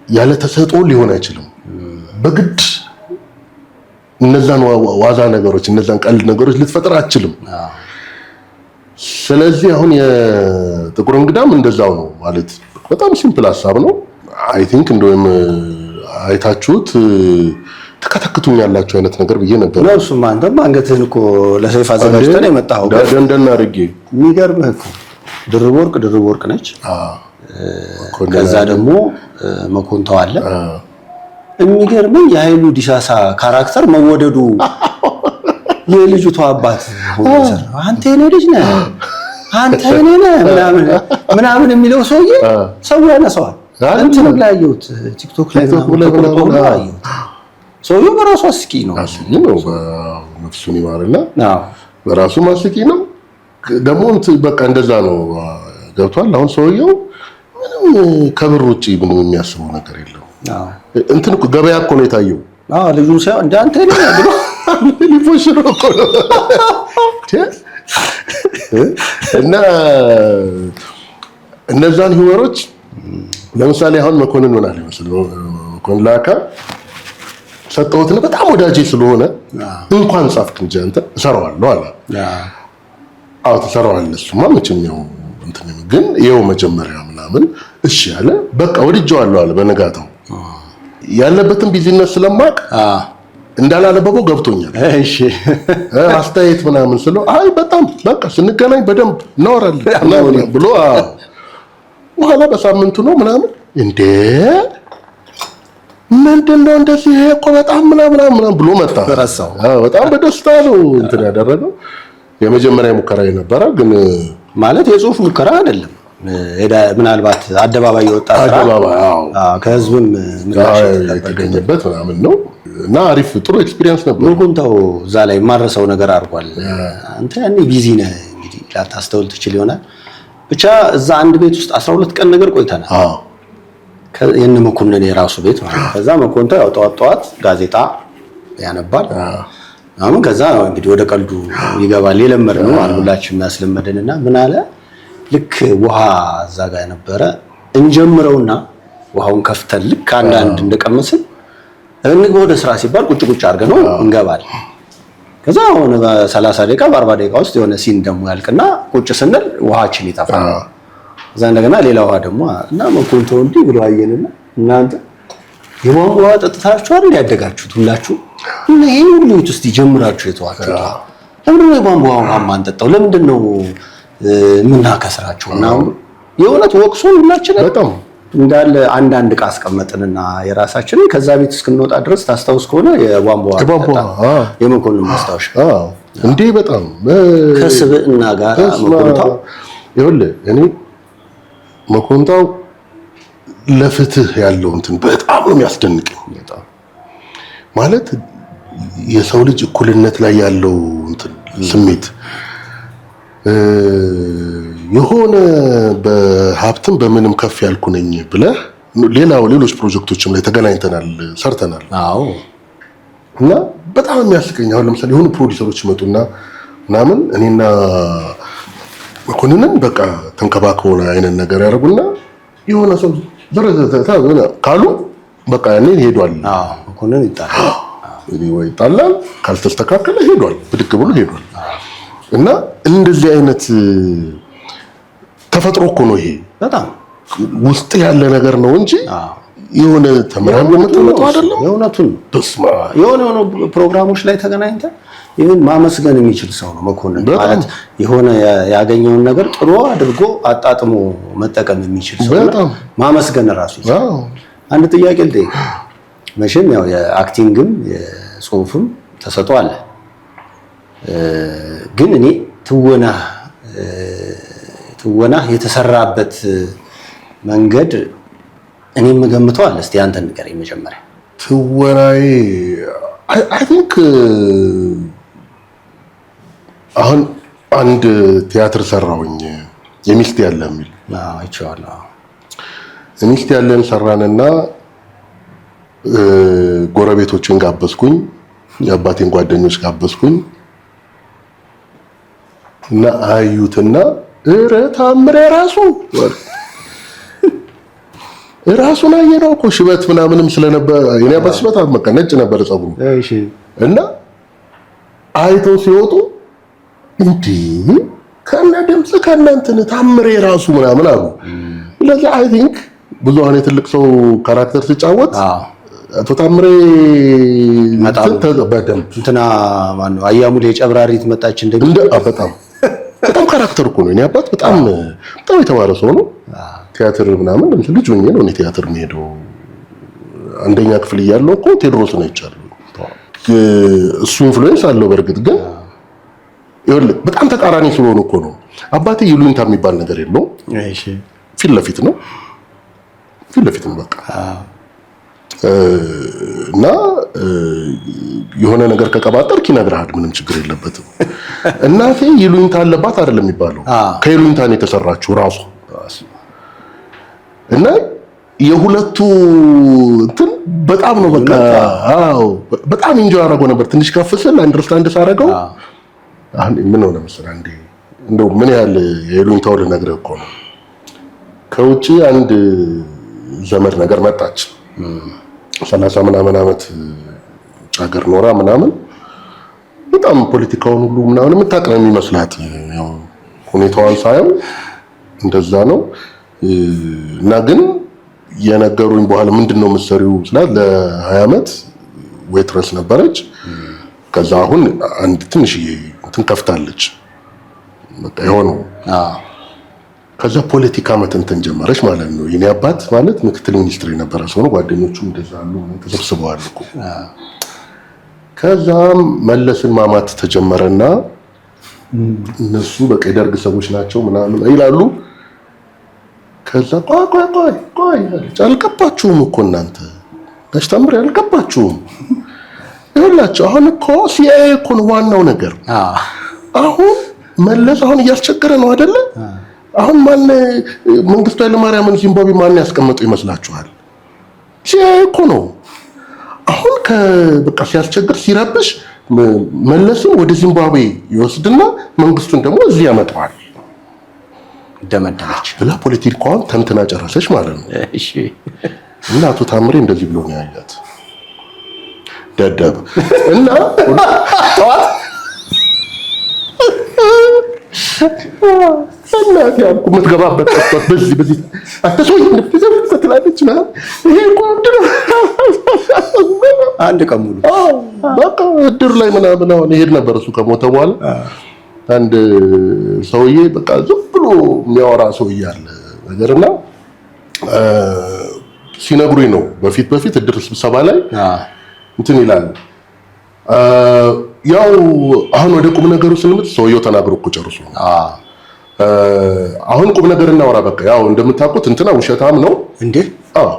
ያለ ተሰጥኦ ሊሆን አይችልም። በግድ እነዛን ዋዛ ነገሮች፣ እነዛን ቀልድ ነገሮች ልትፈጥር አትችልም። ስለዚህ አሁን የጥቁር እንግዳም እንደዛው ነው፣ ማለት በጣም simple ሀሳብ ነው። I think እንደውም አይታችሁት ትከተክቱኛላችሁ አይነት ነገር ብዬ ነበር። ነው እሱማ፣ አንተም አንገትህን እኮ ለሰይፍ አዘጋጅተህ ነው የመጣኸው። ደንደን አድርጌ። የሚገርምህ እኮ ድርብ ወርቅ፣ ድርብ ወርቅ ነች። ከዛ ደግሞ መኮንተው አለ። የሚገርመኝ የኃይሉ ዲሳሳ character መወደዱ፣ የልጅቷ አባት ሆኖ የሰራው፣ አንተ የኔ ልጅ ነህ፣ አንተ የኔ ነህ ምናምን ምናምን የሚለው ሰውዬ ሰው ያነሳዋል። እንትንም ላይ አየሁት፣ ቲክቶክ ላይ ምናምን ተቆርጦ ሁሉ አየሁት። ሰውዬው በራሱ አስቂኝ ነው። አስቂኝ ነው። ነፍሱን ይማርና በራሱ አስቂኝ ነው። ደግሞ በቃ እንደዛ ነው። ገብቷል። አሁን ሰውየው ምንም ከብር ውጪ ምንም የሚያስበው ነገር የለም። እንትን እኮ ገበያ እኮ ነው የታየው። አዎ፣ ልጁን ሳይሆን እንደ አንተ የኔ ነህ ብሎ ሊፎሽሮ እኮ ነው። እና እነዛን humor ኦች ለምሳሌ አሁን መኮንን ምን አለ መሰለህ፣ መኮንን ላካ ሰጠሁትና በጣም ወዳጄ ስለሆነ እንኳን ጻፍክ እንጂ አንተ እሰራዋለሁ አለ። አዎ ትሰራዋለህ፣ እሱማ መቼም ያው እንትን ግን ይኸው መጀመሪያ ምናምን እሺ አለ። በቃ ወድጄዋለሁ አለ። በነጋታው ያለበትን busy ነት ስለማቅ እንዳላነበበው ገብቶኛል። አስተያየት ምናምን ስለው አይ በጣም በቃ ስንገናኝ በደንብ እናወራለን ምናምን ብሎ፣ በኋላ በሳምንቱ ነው ምናምን እንዴ ምንድን ነው እንደዚህ፣ ይሄ እኮ በጣም ምናምን ምናምን ብሎ መጣ። ረሳው። በጣም በደስታ ነው እንትን ያደረገው። የመጀመሪያ ሙከራ የነበረ ግን ማለት የጽሁፍ ሙከራ አይደለም። ምናልባት አደባባይ የወጣ ስራ አደባባይ፣ አዎ። ከህዝብም ምላሽ የተገኘበት ምናምን ነው እና አሪፍ ጥሩ experience ነበር። ምንኩንታው እዛ ላይ የማረሰው ነገር አድርጓል። አንተ ያኔ busy ነህ እንግዲህ ላታስተውል ትችል ይሆናል። ብቻ እዛ አንድ ቤት ውስጥ 12 ቀን ነገር ቆይተናል። የነ መኮንን የራሱ ቤት ማለት ነው። ከዛ መኮንታው ያው ጠዋት ጠዋት ጋዜጣ ያነባል አሁን ከዛ እንግዲህ ወደ ቀልዱ ይገባል። የለመድነው ሁላችንም ያስለመደንና ምን አለ ልክ ውሃ እዛ ጋር ነበረ እንጀምረውና ውሃውን ከፍተን ልክ አንዳንድ እንደቀመስን እንግባ ወደ ስራ ሲባል ቁጭ ቁጭ አድርገን ነው እንገባለን። ከዛ አሁን በ30 ደቂቃ በ40 ደቂቃ ውስጥ የሆነ scene ደግሞ ያልቅና ቁጭ ስንል ውሃችን ይጠፋል። እዛ እንደገና ሌላ ውሃ ደግሞ እና መኮንቶ እንዲህ ብሎ አየንና እናንተ የቧንቧ ውሃ ጠጥታችሁ አይደል ያደጋችሁት ሁላችሁ? እና ይሄ ሁሉ ቤት ውስጥ ይጀምራችሁ የተዋችሁት ለምንድን ነው የቧንቧ ውሃ የማንጠጣው? ለምንድን ነው የምናከስራቸው? እና የእውነት ወቅሶን ሁላችንን በጣም እንዳለ አንዳንድ ዕቃ አስቀመጥንና የራሳችንን ከዛ ቤት እስክንወጣ ድረስ ታስታውስ ከሆነ የቧንቧ የቧንቧ የመኮንን ማስታወሻ እንዴ በጣም ከስብዕና ጋር መኮንታው ይኸውልህ፣ እኔ መኮንታው ለፍትህ ያለው እንትን በጣም ነው የሚያስደንቀኝ። በጣም ማለት የሰው ልጅ እኩልነት ላይ ያለው እንትን ስሜት የሆነ በሀብትም በምንም ከፍ ያልኩ ነኝ ብለህ ሌላው ሌሎች ፕሮጀክቶችም ላይ ተገናኝተናል፣ ሰርተናል። አዎ እና በጣም የሚያስቀኝ አሁን ለምሳሌ የሆኑ ፕሮዲሰሮች ይመጡና ምናምን እኔና መኮንንን በቃ ተንከባክበው አይነት ነገር ያደርጉና የሆነ ሰው ካሉ በቃ ያኔ ሄዷል። አዎ መኮንን ይጣላል ወይ ይጣላል፣ ካልተስተካከለ ሄዷል፣ ብድግ ብሎ ሄዷል። እና እንደዚህ አይነት ተፈጥሮ እኮ ነው ይሄ፣ በጣም ውስጥ ያለ ነገር ነው እንጂ የሆነ ተመራምሮ የምትመጣው አይደለም። የእውነቱን በስመ አብ የሆነ የሆነ ፕሮግራሞች ላይ ተገናኝተን ይህን ማመስገን የሚችል ሰው ነው መኮንን። ማለት የሆነ ያገኘውን ነገር ጥሩ አድርጎ አጣጥሞ መጠቀም የሚችል ሰው ነው። ማመስገን ራሱ ይችላል። አንድ ጥያቄ ልጠይቅ። መቼም ያው የ acting ም የጽሁፍም ተሰጥኦ አለ። ግን እኔ ትወና የተሰራበት መንገድ እኔ የምገምተው አለ። እስቲ አንተ ንገረኝ መጀመሪያ። ትወናዬ I think አሁን አንድ ቲያትር ሰራሁኝ የሚስት ያለ የሚል አይቼዋለሁ። የሚስት ያለን ሰራንና ጎረቤቶችን ጋበዝኩኝ፣ የአባቴን ጓደኞች ጋበዝኩኝ እና አዩትና ኧረ ታምሬ ራሱ ራሱን አየነው እኮ ሽበት ምናምንም ስለነበር የኔ አባት ሽበት በቃ ነጭ ነበር ፀጉሩ። እና አይተው ሲወጡ እንዴ ከነ ድምፅ ከነ እንትን ታምሬ ራሱ ምናምን አሉ። ስለዚህ I think ብዙ አሁን የትልቅ ሰው character ሲጫወት አቶ ታምሬ በደንብ እንትና ማነው አያሙሌ ጨብራሪት መጣች እንደ በጣም በጣም character እኮ ነው። የኔ አባት በጣም በጣም የተማረ ሰው ነው። ቲያትር ምናምን ለምሳሌ ልጅ ሆኜ ነው እኔ ቲያትር የምሄደው። አንደኛ ክፍል እያለሁ እኮ ቴዎድሮስን አይቻለሁ። እሱ influence አለው በእርግጥ ግን ይኸውልህ በጣም ተቃራኒ ስለሆኑ እኮ ነው። አባቴ ይሉኝታ የሚባል ነገር የለውም። እሺ ፊት ለፊት ነው፣ ፊት ለፊት ነው በቃ። እና የሆነ ነገር ከቀባጠርክ ይነግርሃል፣ ምንም ችግር የለበትም። እናቴ ይሉኝታ አለባት አይደለም የሚባለው፣ ከይሉኝታ ነው የተሰራችው ራሱ። እና የሁለቱ እንትን በጣም ነው በቃ። አዎ በጣም enjoy አደረገው ነበር። ትንሽ ከፍ ስል understand ሳደርገው አሁን ምን ሆነ መሰለህ፣ አንዴ እንደው ምን ያህል የይሉኝታው ልነግርህ እኮ ነው። ከውጪ አንድ ዘመድ ነገር መጣች። 30 ምናምን ዓመት ውጭ ሀገር ኖራ ምናምን በጣም ፖለቲካውን ሁሉ ምናምን የምታውቅ ነው የሚመስላት። ያው ሁኔታዋን ሳየው እንደዛ ነው። እና ግን የነገሩኝ በኋላ ምንድን ነው የምትሰሪው ስላት ለ20 ዓመት waitress ነበረች። ከዛ አሁን አንድ ትንሽዬ እንትን ከፍታለች። በቃ የሆነው ከዛ ፖለቲካ መተንተን ጀመረች ማለት ነው። የኔ አባት ማለት ምክትል ሚኒስትር የነበረ ሰው ነው። ጓደኞቹም እንደዛ አሉ፣ ተሰብስበዋል እኮ። ከዛም መለስን ማማት ተጀመረና እነሱ በቃ የደርግ ሰዎች ናቸው ምናምን ይላሉ። ከዛ ቆይ ቆይ ቆይ ቆይ አለች፣ አልገባችሁም እኮ እናንተ ጋሽ ታምሬ አልገባችሁም። ይኸውላችሁ አሁን እኮ ሲአይኤ እኮ ነው ዋናው ነገር። አሁን መለስ አሁን እያስቸገረ ነው አይደለ? አሁን ማን መንግስቱ ኃይለማርያምን ዚምባብዌ ማን ያስቀመጠው ይመስላችኋል? ሲአይኤ እኮ ነው። አሁን በቃ ሲያስቸግር ሲረብሽ መለስን ወደ ዚምባብዌ ይወስድና መንግስቱን ደግሞ እዚህ ያመጣዋል። ደመደመች ብላ ፖለቲካዋን ተንትና ጨረሰች ማለት ነው። እሺ። እና አቶ ታምሬ እንደዚህ ብሎ ነው ያያት ደደብ እና ጠዋት እናቴ አልኩ የምትገባበት ጠፍቷት በዚህ በዚህ አንተ ሰውዬ እንደዚህ ትላለች ምናምን ይሄ እኮ እብድ ነው። አንድ ቀን ሙሉ አዎ በቃ እድር ላይ ምናምን አሁን ይሄድ ነበር እሱ ከሞተ በኋላ አንድ ሰውዬ በቃ ዝም ብሎ የሚያወራ ሰውዬ አለ ነገርና ሲነግሩኝ ነው በፊት በፊት እድር ስብሰባ ላይ እንትን ይላል። ያው አሁን ወደ ቁም ነገሩ ስንመጣ ሰውየው ተናግሮ እኮ ጨርሶ ነው። አሁን ቁም ነገር እናወራ። በቃ ያው እንደምታውቁት እንትና ውሸታም ነው። እንዴ? አዎ።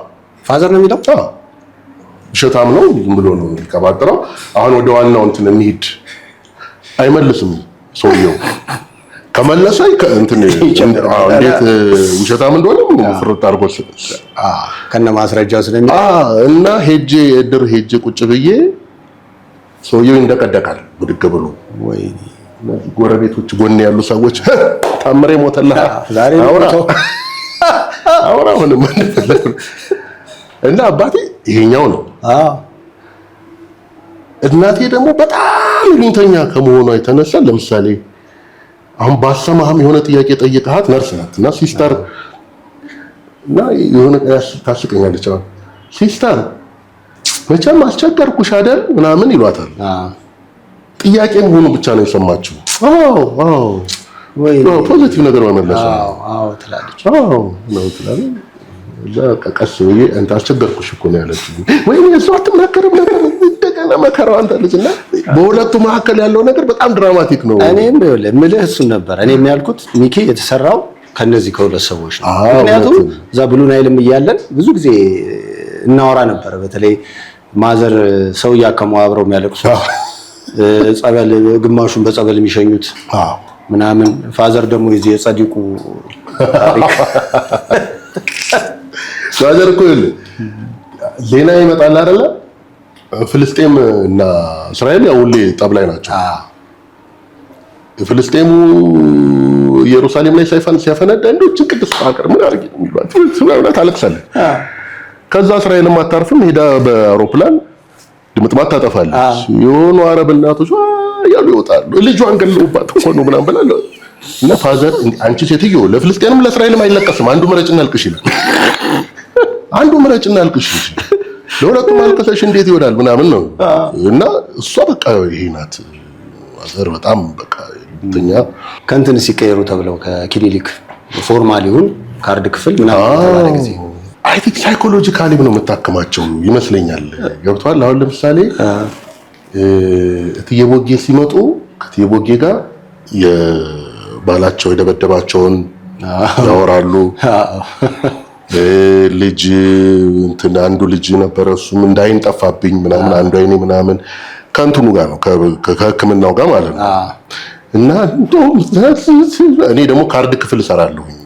Father ነው የሚለው? አዎ ውሸታም ነው፣ ዝም ብሎ ነው የሚቀባጥረው። አሁን ወደ ዋናው እንትን እንሂድ። አይመልስም ሰውየው። ከመለሰ እንትን እንዴት ውሸታም እንደሆነ ፍርጥ አድርጎ ከነ ማስረጃው ስለሚ እና ሄጄ እድር ሄጄ ቁጭ ብዬ ሰውየው ይንደቀደቃል ብድግ ብሎ። ወይኔ፣ ጎረቤቶች ጎን ያሉ ሰዎች ታምሬ ሞተልህ ዛሬ አውራ አውራ ምንም እና አባቴ ይሄኛው ነው። እናቴ ደግሞ በጣም ይሉኝተኛ ከመሆኗ የተነሳ ለምሳሌ አሁን ባሰማህም የሆነ ጥያቄ ጠይቀሃት ነርስ ናት እና ሲስተር እና የሆነ ታስቀኛለች። አሁን ሲስተር መቼም አስቸገርኩሽ አይደል ምናምን ይሏታል። ጥያቄ መሆኑ ብቻ ነው የሰማችው። አዎ አዎ ወይ positive ነገር መመለስ ነው። አዎ አዎ ትላለች። አዎ ነው ትላለች። እዛ ቀስ ብዬ እንትን አስቸገርኩሽ እኮ ነው ያለችው። ወይኔ እሷ አትናገርም ነበር እንደገና መከራዋን ታለች። እና በሁለቱ መካከል ያለው ነገር በጣም dramatic ነው። እኔም ይኸውልህ የምልህ እሱን ነበር። እኔም ያልኩት ሚኪ የተሰራው ከነዚህ ከሁለት ሰዎች ነው። ምክንያቱም እዛ ብሉ ናይልም እያለን ብዙ ጊዜ እናወራ ነበር። በተለይ mother ሰው እያከሙ አብረው የሚያለቅሱት፣ ጸበል ግማሹን በጸበል የሚሸኙት ምናምን፣ father ደግሞ የዚህ የጸዲቁ ታሪክ Father እኮ ይኸውልህ ዜና ይመጣል አይደለ? ፍልስጤም እና እስራኤል ያው ሁሌ ጠብ ላይ ናቸው። ፍልስጤሙ ኢየሩሳሌም ላይ ሳይፈን ሲያፈነዳ እንደው እችን ቅድስት ሀገር ምን አድርጌ ነው የሚሏት ምናምን ታለቅሳለች። ከዛ እስራኤልም አታርፍም፣ ሄዳ በአውሮፕላን ድምጥማት ታጠፋለች። የሆኑ አረብ እናቶች እያሉ ይወጣሉ። ልጇን ገለውባት እኮ ነው ምናምን ብላ እና father አንቺ ሴትዮ ለፍልስጤንም ለእስራኤልም አይለቀስም፣ አንዱ ምረጭና አልቅሽ ይላል። አንዱ ምረጭና አልቅሽ እንጂ ለሁለቱም አልቅሰሽ እንዴት ይሆናል ምናምን ነው። እና እሷ በቃ ይሄ ናት mother በጣም በቃ እንተኛ ከእንትን ሲቀየሩ ተብለው ከክሊኒክ formal ይሁን ካርድ ክፍል ምናምን የተባለ ጊዜ I think psychologically ነው የምታክማቸው ይመስለኛል። ገብቷል። አሁን ለምሳሌ እትዬ ቦጌ ሲመጡ ከእትዬ ቦጌ ጋር የባላቸው የደበደባቸውን ያወራሉ። ልጅ እንትን አንዱ ልጅ ነበረ፣ እሱም እንዳይን ጠፋብኝ ምናምን አንዱ አይኔ ምናምን ከእንትኑ ጋር ነው ከሕክምናው ጋር ማለት ነው። እና እንደውም እኔ ደግሞ ካርድ ክፍል እሰራለሁኝ።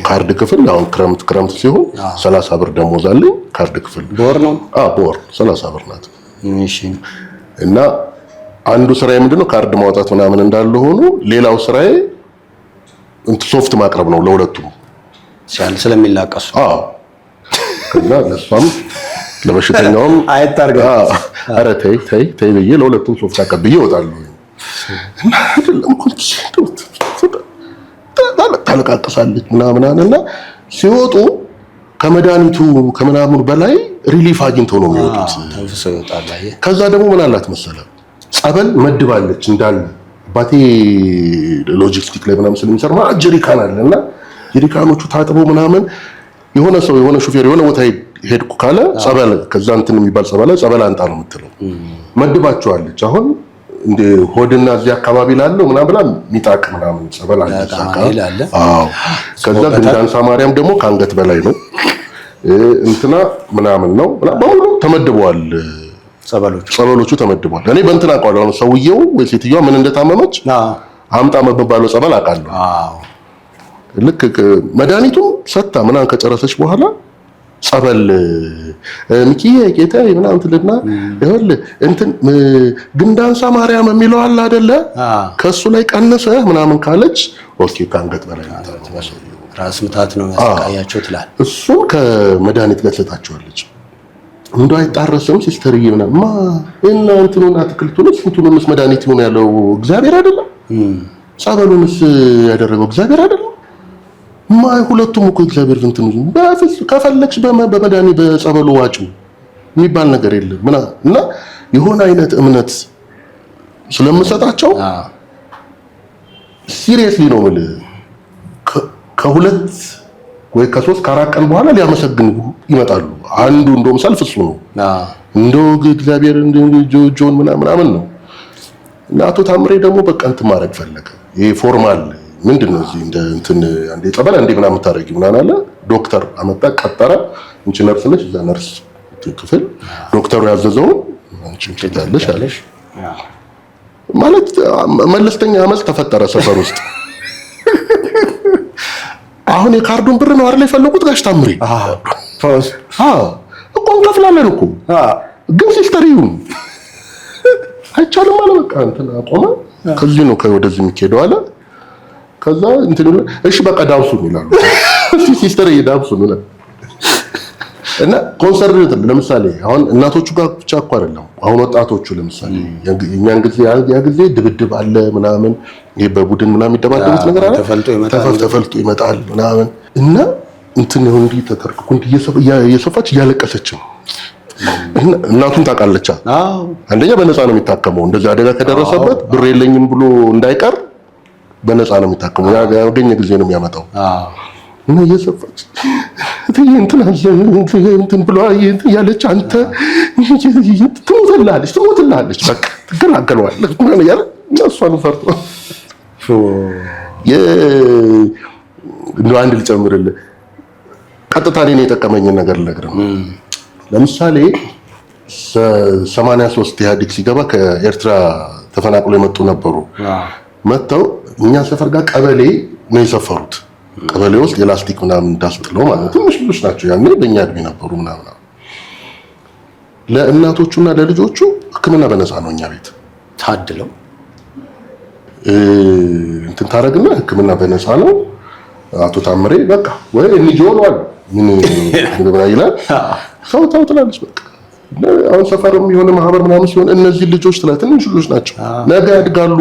ካርድ ክፍል አሁን ክረምት ክረምት ሲሆን 30 ብር ደሞዝ አለኝ። ካርድ ክፍል በወር ነው? አዎ በወር 30 ብር ናት። እሺ። እና አንዱ ስራዬ ምንድነው ካርድ ማውጣት ምናምን እንዳለ ሆኖ ሌላው ስራዬ እንትን ሶፍት ማቅረብ ነው ለሁለቱም ሲያል ስለሚላቀሱ። አዎ። ከዛ ለሷም ለበሽተኛውም አየት አድርገህ አዎ፣ ኧረ ተይ ተይ ተይ ብዬ ለሁለቱም ሶፍት አቀብዬ እወጣለሁ። እና አይደለም እኮ ታለቃቅሳለች ምናምን እና ሲወጡ ከመድኃኒቱ ከምናምኑ በላይ relief አግኝተው ነው የሚወጡት። ተንፍሰው ይወጣል። አየህ። ከዛ ደግሞ ምን አላት መሰለህ ጸበል መድባለች እንዳለ አባቴ ሎጂስቲክ ላይ ምናምን ስለሚሰራ ማለት ጀሪካን አለ እና ጀሪካኖቹ ታጥበው ምናምን የሆነ ሰው የሆነ ሹፌር የሆነ ቦታ ሄድኩ ካለ ጸበል ከዛ እንትን የሚባል ጸበል ጸበል አንጣ ነው የምትለው። መድባቸዋለች። አሁን እንደ ሆድና እዚህ አካባቢ ላለው ምናምን ብላ ሚጣቅ ምናምን ጸበል አለ እዛ አካባቢ። አለ። አዎ። ከዛ ግንዳንሳ ማርያም ደግሞ ከአንገት በላይ ነው እንትና ምናምን ነው በሙሉ ተመድበዋል። ጸበሎቹ ጸበሎቹ ተመድበዋል። እኔ በእንትን አውቀዋለሁ። አሁን ሰውየው ወይ ሴትዮዋ ምን እንደታመመች አምጣ መባለው ጸበል አውቃለሁ። ልክ መድኃኒቱን ሰጥታ ምናምን ከጨረሰች በኋላ ጸበል ሚኪዬ ጌታዬ ምናምን ትልና ይኸውልህ እንትን ግንዳንሳ ማርያም የሚለው አለ አይደለ? ከእሱ ላይ ቀንሰህ ምናምን ካለች okay ከአንገት በላይ ራስ ምታት ነው ያሰቃያቸው ትላል። እሱን ከመድኃኒት ጋር ትሰጣቸዋለች። እንደው አይጣረስም ሲስተርዬ ምናምን ማ እና እንትኑን አትክልቱንስ እንትኑንስ መድኃኒት ይሁን ያለው እግዚአብሔር አይደለም? ጸበሉንስ ያደረገው እግዚአብሔር አይደለም? ማ ሁለቱም እኮ እግዚአብሔር እንትኑ በፍጹም ከፈለግሽ በመድኃኒት በጸበሉ ዋጩ የሚባል ነገር የለም ምናምን እና የሆነ አይነት እምነት ስለምሰጣቸው seriously ነው የምልህ ከሁለት ወይ ከሶስት ከአራት ቀን በኋላ ሊያመሰግኑ ይመጣሉ። አንዱ እንደውም ሰልፍ እሱ ነው። እንደው እግዚአብሔር ጆን ምናምን ነው። እና አቶ ታምሬ ደግሞ በቃ እንትን ማድረግ ፈለገ። ይሄ formal ምንድን ነው እዚህ እንደ እንትን አንዴ ጸበል አንዴ ምናምን ታደርጊ ምናምን አለ። ዶክተር አመጣ፣ ቀጠረ። አንቺ ነርስ ነሽ፣ እዛ ነርስ ክፍል ዶክተሩ ያዘዘውን አንቺ ትያለሽ አለሽ። ማለት መለስተኛ አመፅ ተፈጠረ ሰፈር ውስጥ። አሁን የካርዱን ብር ነው አይደል የፈለጉት ጋሽ ታምሬ? አዎ እኮ እንከፍላለን እኮ ግን ሲስተር ይሁን አይቻልም አለ። በቃ እንትን አቆመ። ከዚህ ነው ወደዚህ የሚኬደው አለ። ከዛ እንትን እሺ በቃ ዳብሱን ይላሉ። ሲስተር ዳብሱን ይላሉ። እና concern ለምሳሌ አሁን እናቶቹ ጋር ብቻ እኮ አይደለም። አሁን ወጣቶቹ ለምሳሌ የኛን ጊዜ ያ ጊዜ ድብድብ አለ ምናምን፣ ይሄ በቡድን ምናምን የሚደባደቡት ነገር አለ፣ ተፈልጦ ይመጣል ምናምን እና እንትን ይሁን እንዲህ ተተርክኩ እንዲህ እየሰፋች እያለቀሰች ነው። እናቱን ታውቃለች። አንደኛ በነፃ ነው የሚታከመው። እንደዚህ አደጋ ከደረሰበት ብር የለኝም ብሎ እንዳይቀር በነፃ ነው የሚታከመው። ያገኘ ጊዜ ነው የሚያመጣው። እና እየሰፋች እንትን እንትን ብሎ ያለች አንተ ትሞትልሃለች ትሞትልሃለች በቃ ትገላገለዋለህ ምናምን እያለ እሷን ፈርቶ እንደው አንድ ልጨምርልህ፣ ቀጥታ እኔን የጠቀመኝን ነገር ልነግርህ ነው። ለምሳሌ 83 ኢህአዴግ ሲገባ ከኤርትራ ተፈናቅሎ የመጡ ነበሩ። መጥተው እኛ ሰፈር ጋር ቀበሌ ነው የሰፈሩት። ቀበሌ ውስጥ የላስቲክ ምናምን እንዳስጥለው ማለት ነው። ትንሽ ልጆች ናቸው ያኔ በእኛ እድሜ ነበሩ ምናምን። ለእናቶቹና ለልጆቹ ሕክምና በነፃ ነው እኛ ቤት ታድለው እንትን ታረግና ሕክምና በነፃ ነው። አቶ ታምሬ በቃ ወይ NGO ነው አለ ምን ምን ይላል ሰው ተው ትላለች። በቃ አሁን ሰፈርም የሆነ ማህበር ምናምን ሲሆን እነዚህ ልጆች ትላለች፣ ትንሽ ልጆች ናቸው፣ ነገ ያድጋሉ፣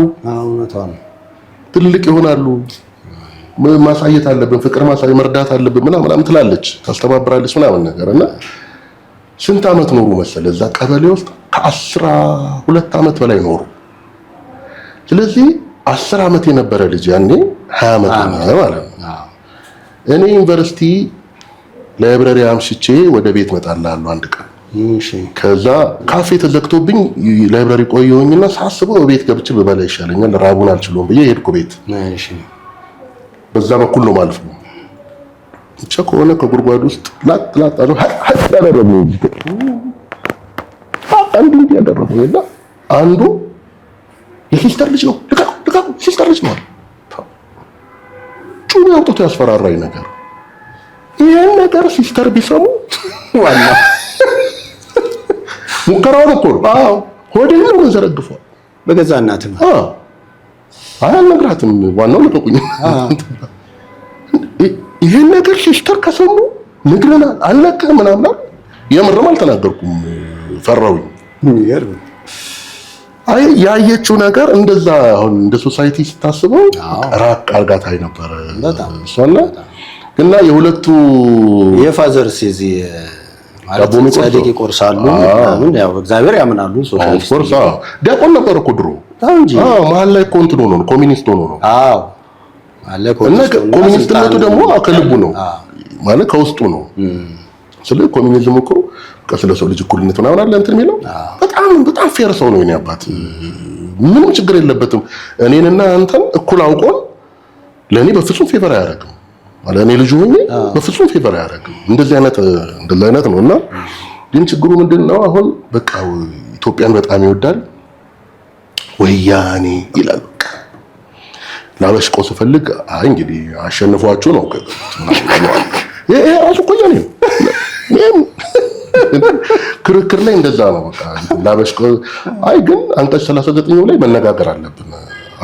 ትልቅ ይሆናሉ፣ ማሳየት አለብን፣ ፍቅር ማሳየት መርዳት አለብን ምናምን ምናምን ትላለች፣ ታስተባብራለች ምናምን ነገር እና ስንት ዓመት ኖሩ መሰለ እዛ ቀበሌ ውስጥ ከ12 ዓመት በላይ ኖሩ። ስለዚህ 10 ዓመት የነበረ ልጅ ያኔ 20 ዓመት ሆነ ማለት ነው። እኔ ዩኒቨርሲቲ library አምሽቼ ወደ ቤት እመጣላለሁ አንድ ቀን። ከዛ ካፌ ተዘግቶብኝ library ቆየሁኝና ሳስበው ቤት ገብቼ ብበላ ይሻለኛል ራቡን አልችለውም ብዬ ሄድኩ ቤት። በዛ በኩል ነው ማለት ነው። ብቻ ከሆነ ከጉድጓድ ውስጥ ላጥ ላጥ አለው አደረጉ። አንዱ እንዲህ ያደረጉ እና አንዱ የሲስተር ልጅ ነው፣ ልቀቁ ልቀቁ፣ ሲስተር ልጅ ነው አለ። ጩቤ አውጥቶ ያስፈራራኝ ነገር። ይሄን ነገር ሲስተር ቢሰሙ ዋና ሙከራውን እኮ ነው። አዎ ሆዴን ነው ዘረግፏል። በገዛ እናትህ። አዎ አይ አልነግራትም፣ ዋናው ልቀቁኝ። ይሄን ነገር ሲስተር ከሰሙ ነግረናል፣ አልለቅህም ምናምን። የምርም አልተናገርኩም፣ ፈራሁኝ። አይ ያየችው ነገር እንደዛ አሁን እንደ society ስታስበው ራቅ አርጋት አይ ነበር እሷና እና የሁለቱ የ father ስ የዚህ ማለት ጻድቅ ይቆርሳሉ ምናምን ያው እግዚአብሔር ያምናሉ። ሶሻሊስት ዲያቆን ነበር እኮ ድሮ። አዎ መሀል ላይ እኮ እንትን ሆኖ ነው ኮሚኒስት ሆኖ ነው። አዎ አለ ኮሚኒስትነቱ ደግሞ ከልቡ ነው ማለት ከውስጡ ነው። ስለ ኮሚኒዝም እኮ ስለ ሰው ልጅ እኩልነት ምናምን አለ እንትን የሚለው በጣም በጣም fair ሰው ነው የኔ አባት። ምንም ችግር የለበትም። እኔንና አንተን እኩል አውቆን ለእኔ በፍጹም favor አያደርግም። ማለት እኔ ልጁ ሆኜ በፍጹም favor አያደርግም። እንደዚህ አይነት እንደዚህ አይነት ነው። እና ግን ችግሩ ምንድነው? አሁን በቃ ኢትዮጵያን በጣም ይወዳል። ወያኔ ይላል። በቃ ላበሽቆ ስፈልግ አይ እንግዲህ አሸንፏችሁ ነው ይሄ ራሱ እኮ ወያኔ ነው። ክርክር ላይ እንደዛ ነው። በቃ ላበሽቆ አይ ግን አንቀጽ 39 ላይ መነጋገር አለብን።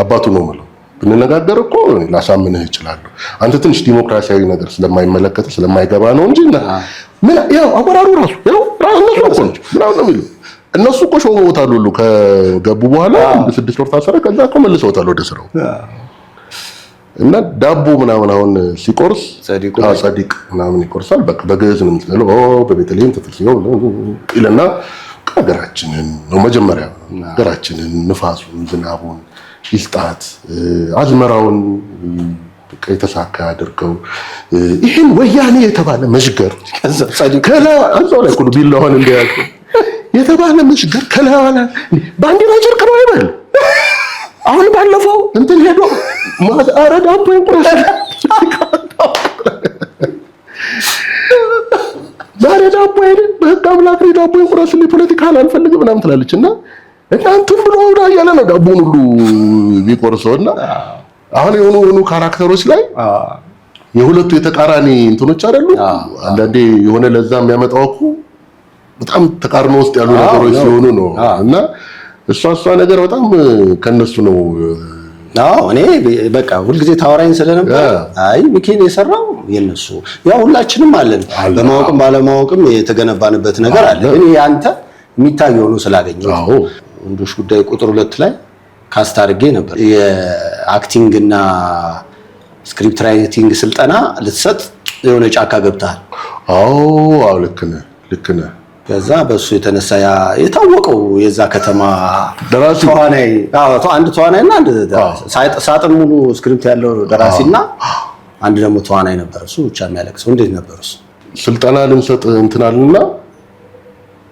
አባቱ ነው የምለው፣ ብንነጋገር እኮ ላሳምንህ እችላለሁ። አንተ ትንሽ ዲሞክራሲያዊ ነገር ስለማይመለከት ስለማይገባ ነው እንጂ ምን ያው አመራሩ ራሱ ያው እነሱ እኮ ነው ምናምን ነው የሚሉ። እነሱ እኮ ሾመውታል ሁሉ ከገቡ በኋላ 6 ወር ታሰረ። ከዛ እኮ መልሰውታል ወደ ስራው። እና ዳቦ ምናምን አሁን ሲቆርስ ጸዲቅ ምናምን ይቆርሳል። በቃ በግዕዝ ነው የምትለው። በቤተልሔም ተፈስዮ ይልና ሀገራችንን ነው መጀመሪያ፣ ሀገራችንን ንፋሱን፣ ዝናቡን ይስጣት፣ አዝመራውን የተሳካ አድርገው፣ ይህን ወያኔ የተባለ መሽገር ከላ እዛው ላይ ሁሉ ቢላዋን እንደያዘ የተባለ መሽገር ከላዋ ባንዲራ ጨርቅ ነው አይበል። አሁን ባለፈው እንትን ሄዶ ኧረ ዳቦ ይቁረስ፣ ዛሬ ዳቦ አይደል፣ በህግ አምላክ ዳቦ ይቁረስልኝ፣ ፖለቲካ አልፈልግም ምናምን ትላለች። እና እናንተም ብሎ እያለ ነው ዳቦን ሁሉ ቢቆርሰው። እና አሁን የሆኑ የሆኑ character ኦች ላይ የሁለቱ የተቃራኒ እንትኖች አይደሉ። አንዳንዴ የሆነ ለዛ የሚያመጣው እኮ በጣም ተቃርኖ ውስጥ ያሉ ነገሮች ሲሆኑ ነው። እና እሷ ነገር በጣም ከነሱ ነው። አዎ፣ እኔ በቃ ሁልጊዜ ታወራኝ ስለነበር አይ ሚኬን የሰራው የነሱ ያው ሁላችንም አለን፣ በማወቅም ባለማወቅም የተገነባንበት ነገር አለ። ግን ያንተ የሚታይ ሆኖ ስላገኘሁት ወንዶች ጉዳይ ቁጥር 2 ላይ cast አድርጌ ነበር። የ acting እና script writing ስልጠና ልትሰጥ የሆነ ጫካ ገብተሃል። አዎ፣ ልክ ነህ፣ ልክ ነህ። ከዛ በሱ የተነሳ ያ የታወቀው የዛ ከተማ ደራሲ ተዋናይ፣ አዎ፣ አንድ ተዋናይ እና አንድ ሳጥን ሙሉ script ያለው ደራሲና አንድ ደግሞ ተዋናይ ነበር። እሱ ብቻ የሚያለቅሰው እንዴት ነበር እሱ? ስልጠና ልንሰጥ እንትን አልንና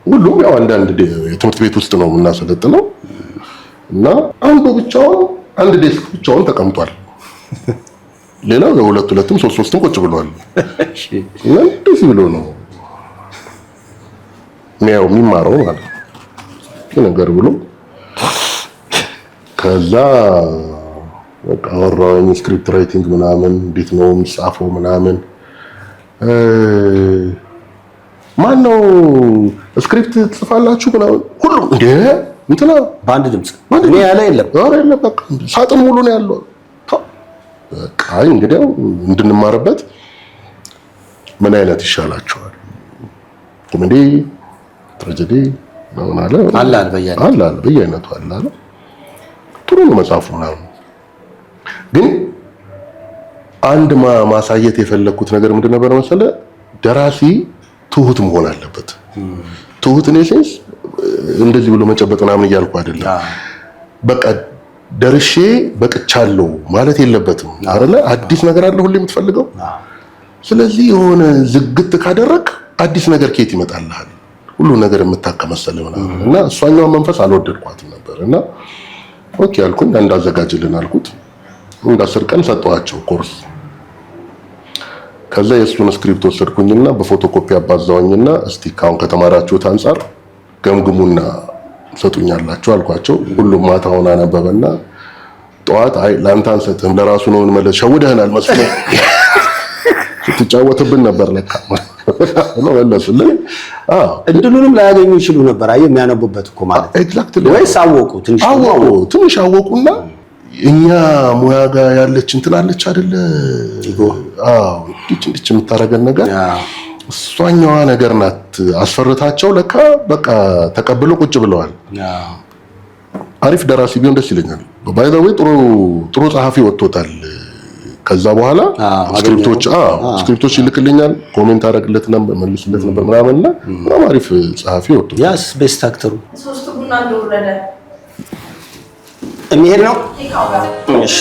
ሁሉም ያው አንዳንድ የትምህርት ቤት ውስጥ ነው የምናሰለጥነው እና አንዱ ብቻውን አንድ desk ብቻውን ተቀምጧል። ሌላው የሁለት ሁለትም ሶስት ሶስትም ቁጭ ብሏል። እና እንደዚህ ብሎ ነው ያው የሚማረው ማለት ነው ነገር ብሎ ከዛ በቃ አወራሁኝ። Script writing ምናምን እንዴት ነው የሚጻፈው ምናምን፣ ማን ነው script ትጽፋላችሁ ምናምን፣ ሁሉም እንዴ እንትና በአንድ ድምፅ እኔ ያለ የለም። ኧረ የለም፣ በቃ ሳጥን ሙሉ ነው ያለው። በቃ እንግዲያው እንድንማርበት ምን አይነት ይሻላችኋል? Comedy፣ tragedy ምናምን አለ። አለ አለ በየአይነቱ። አለ አለ፣ በየአይነቱ አለ አለ። ጥሩ ነው መጽሐፉ ምናምን። ግን አንድ ማሳየት የፈለግኩት ነገር ምንድን ነበር መሰለህ? ደራሲ ትሁት መሆን አለበት። ትሁት in a sense እንደዚህ ብሎ መጨበጥ ምናምን እያልኩ አይደለም። በቃ ደርሼ በቅቻለሁ ማለት የለበትም አይደለ? አዲስ ነገር አለ ሁሌ የምትፈልገው። ስለዚህ የሆነ ዝግት ካደረግ አዲስ ነገር ከየት ይመጣልሃል? ሁሉ ነገር የምታከመሰለ ምናምን። እና እሷኛውን መንፈስ አልወደድኳትም ነበር። እና okay አልኩኝ፣ አንድ አዘጋጅልን አልኩት። እንደ 10 ቀን ሰጠኋቸው ኮርስ። ከዛ የእሱን script ወሰድኩኝና በፎቶኮፒ አባዛውኝና እስቲ ካሁን ከተማራችሁት አንጻር ገምግሙና ሰጡኛላችሁ አልኳቸው። ሁሉም ማታውን አነበበና ጠዋት አይ ለአንተ አንሰጥህም፣ ለራሱ ነው እንመለስ፣ ሸውደህናል መስሎን ስትጫወትብን ነበር ለካ ብሎ መለሱልን። አዎ። እድሉንም ላያገኙ ይችሉ ነበር። አየህ፣ የሚያነቡበት እኮ ማለት Exactly. ወይስ አወቁ? ትንሽ ደግሞ? አወቁ፣ ትንሽ አወቁና እኛ ሙያ ጋር ያለች እንትን አለች አይደለ? Ego። አዎ፣ እንዲች እንዲች የምታደርገን ነገር እሷኛዋ ነገር ናት አስፈርታቸው ለካ በቃ ተቀብሎ ቁጭ ብለዋል። አሪፍ ደራሲ ቢሆን ደስ ይለኛል። By the way ጥሩ ጥሩ ጸሐፊ ወጥቶታል። ከዛ በኋላ script ኦች፣ አዎ፣ script ኦች ይልክልኛል፣ comment አደረግለት ነበር፣ መልስለት ነበር ምናምን እና በጣም አሪፍ ጸሐፊ ወጥቶታል። ያስ best actor ኡ ሶስቱ ቡና እንደወረደ የሚሄድ ነው። ቴካው ጋር። እሺ።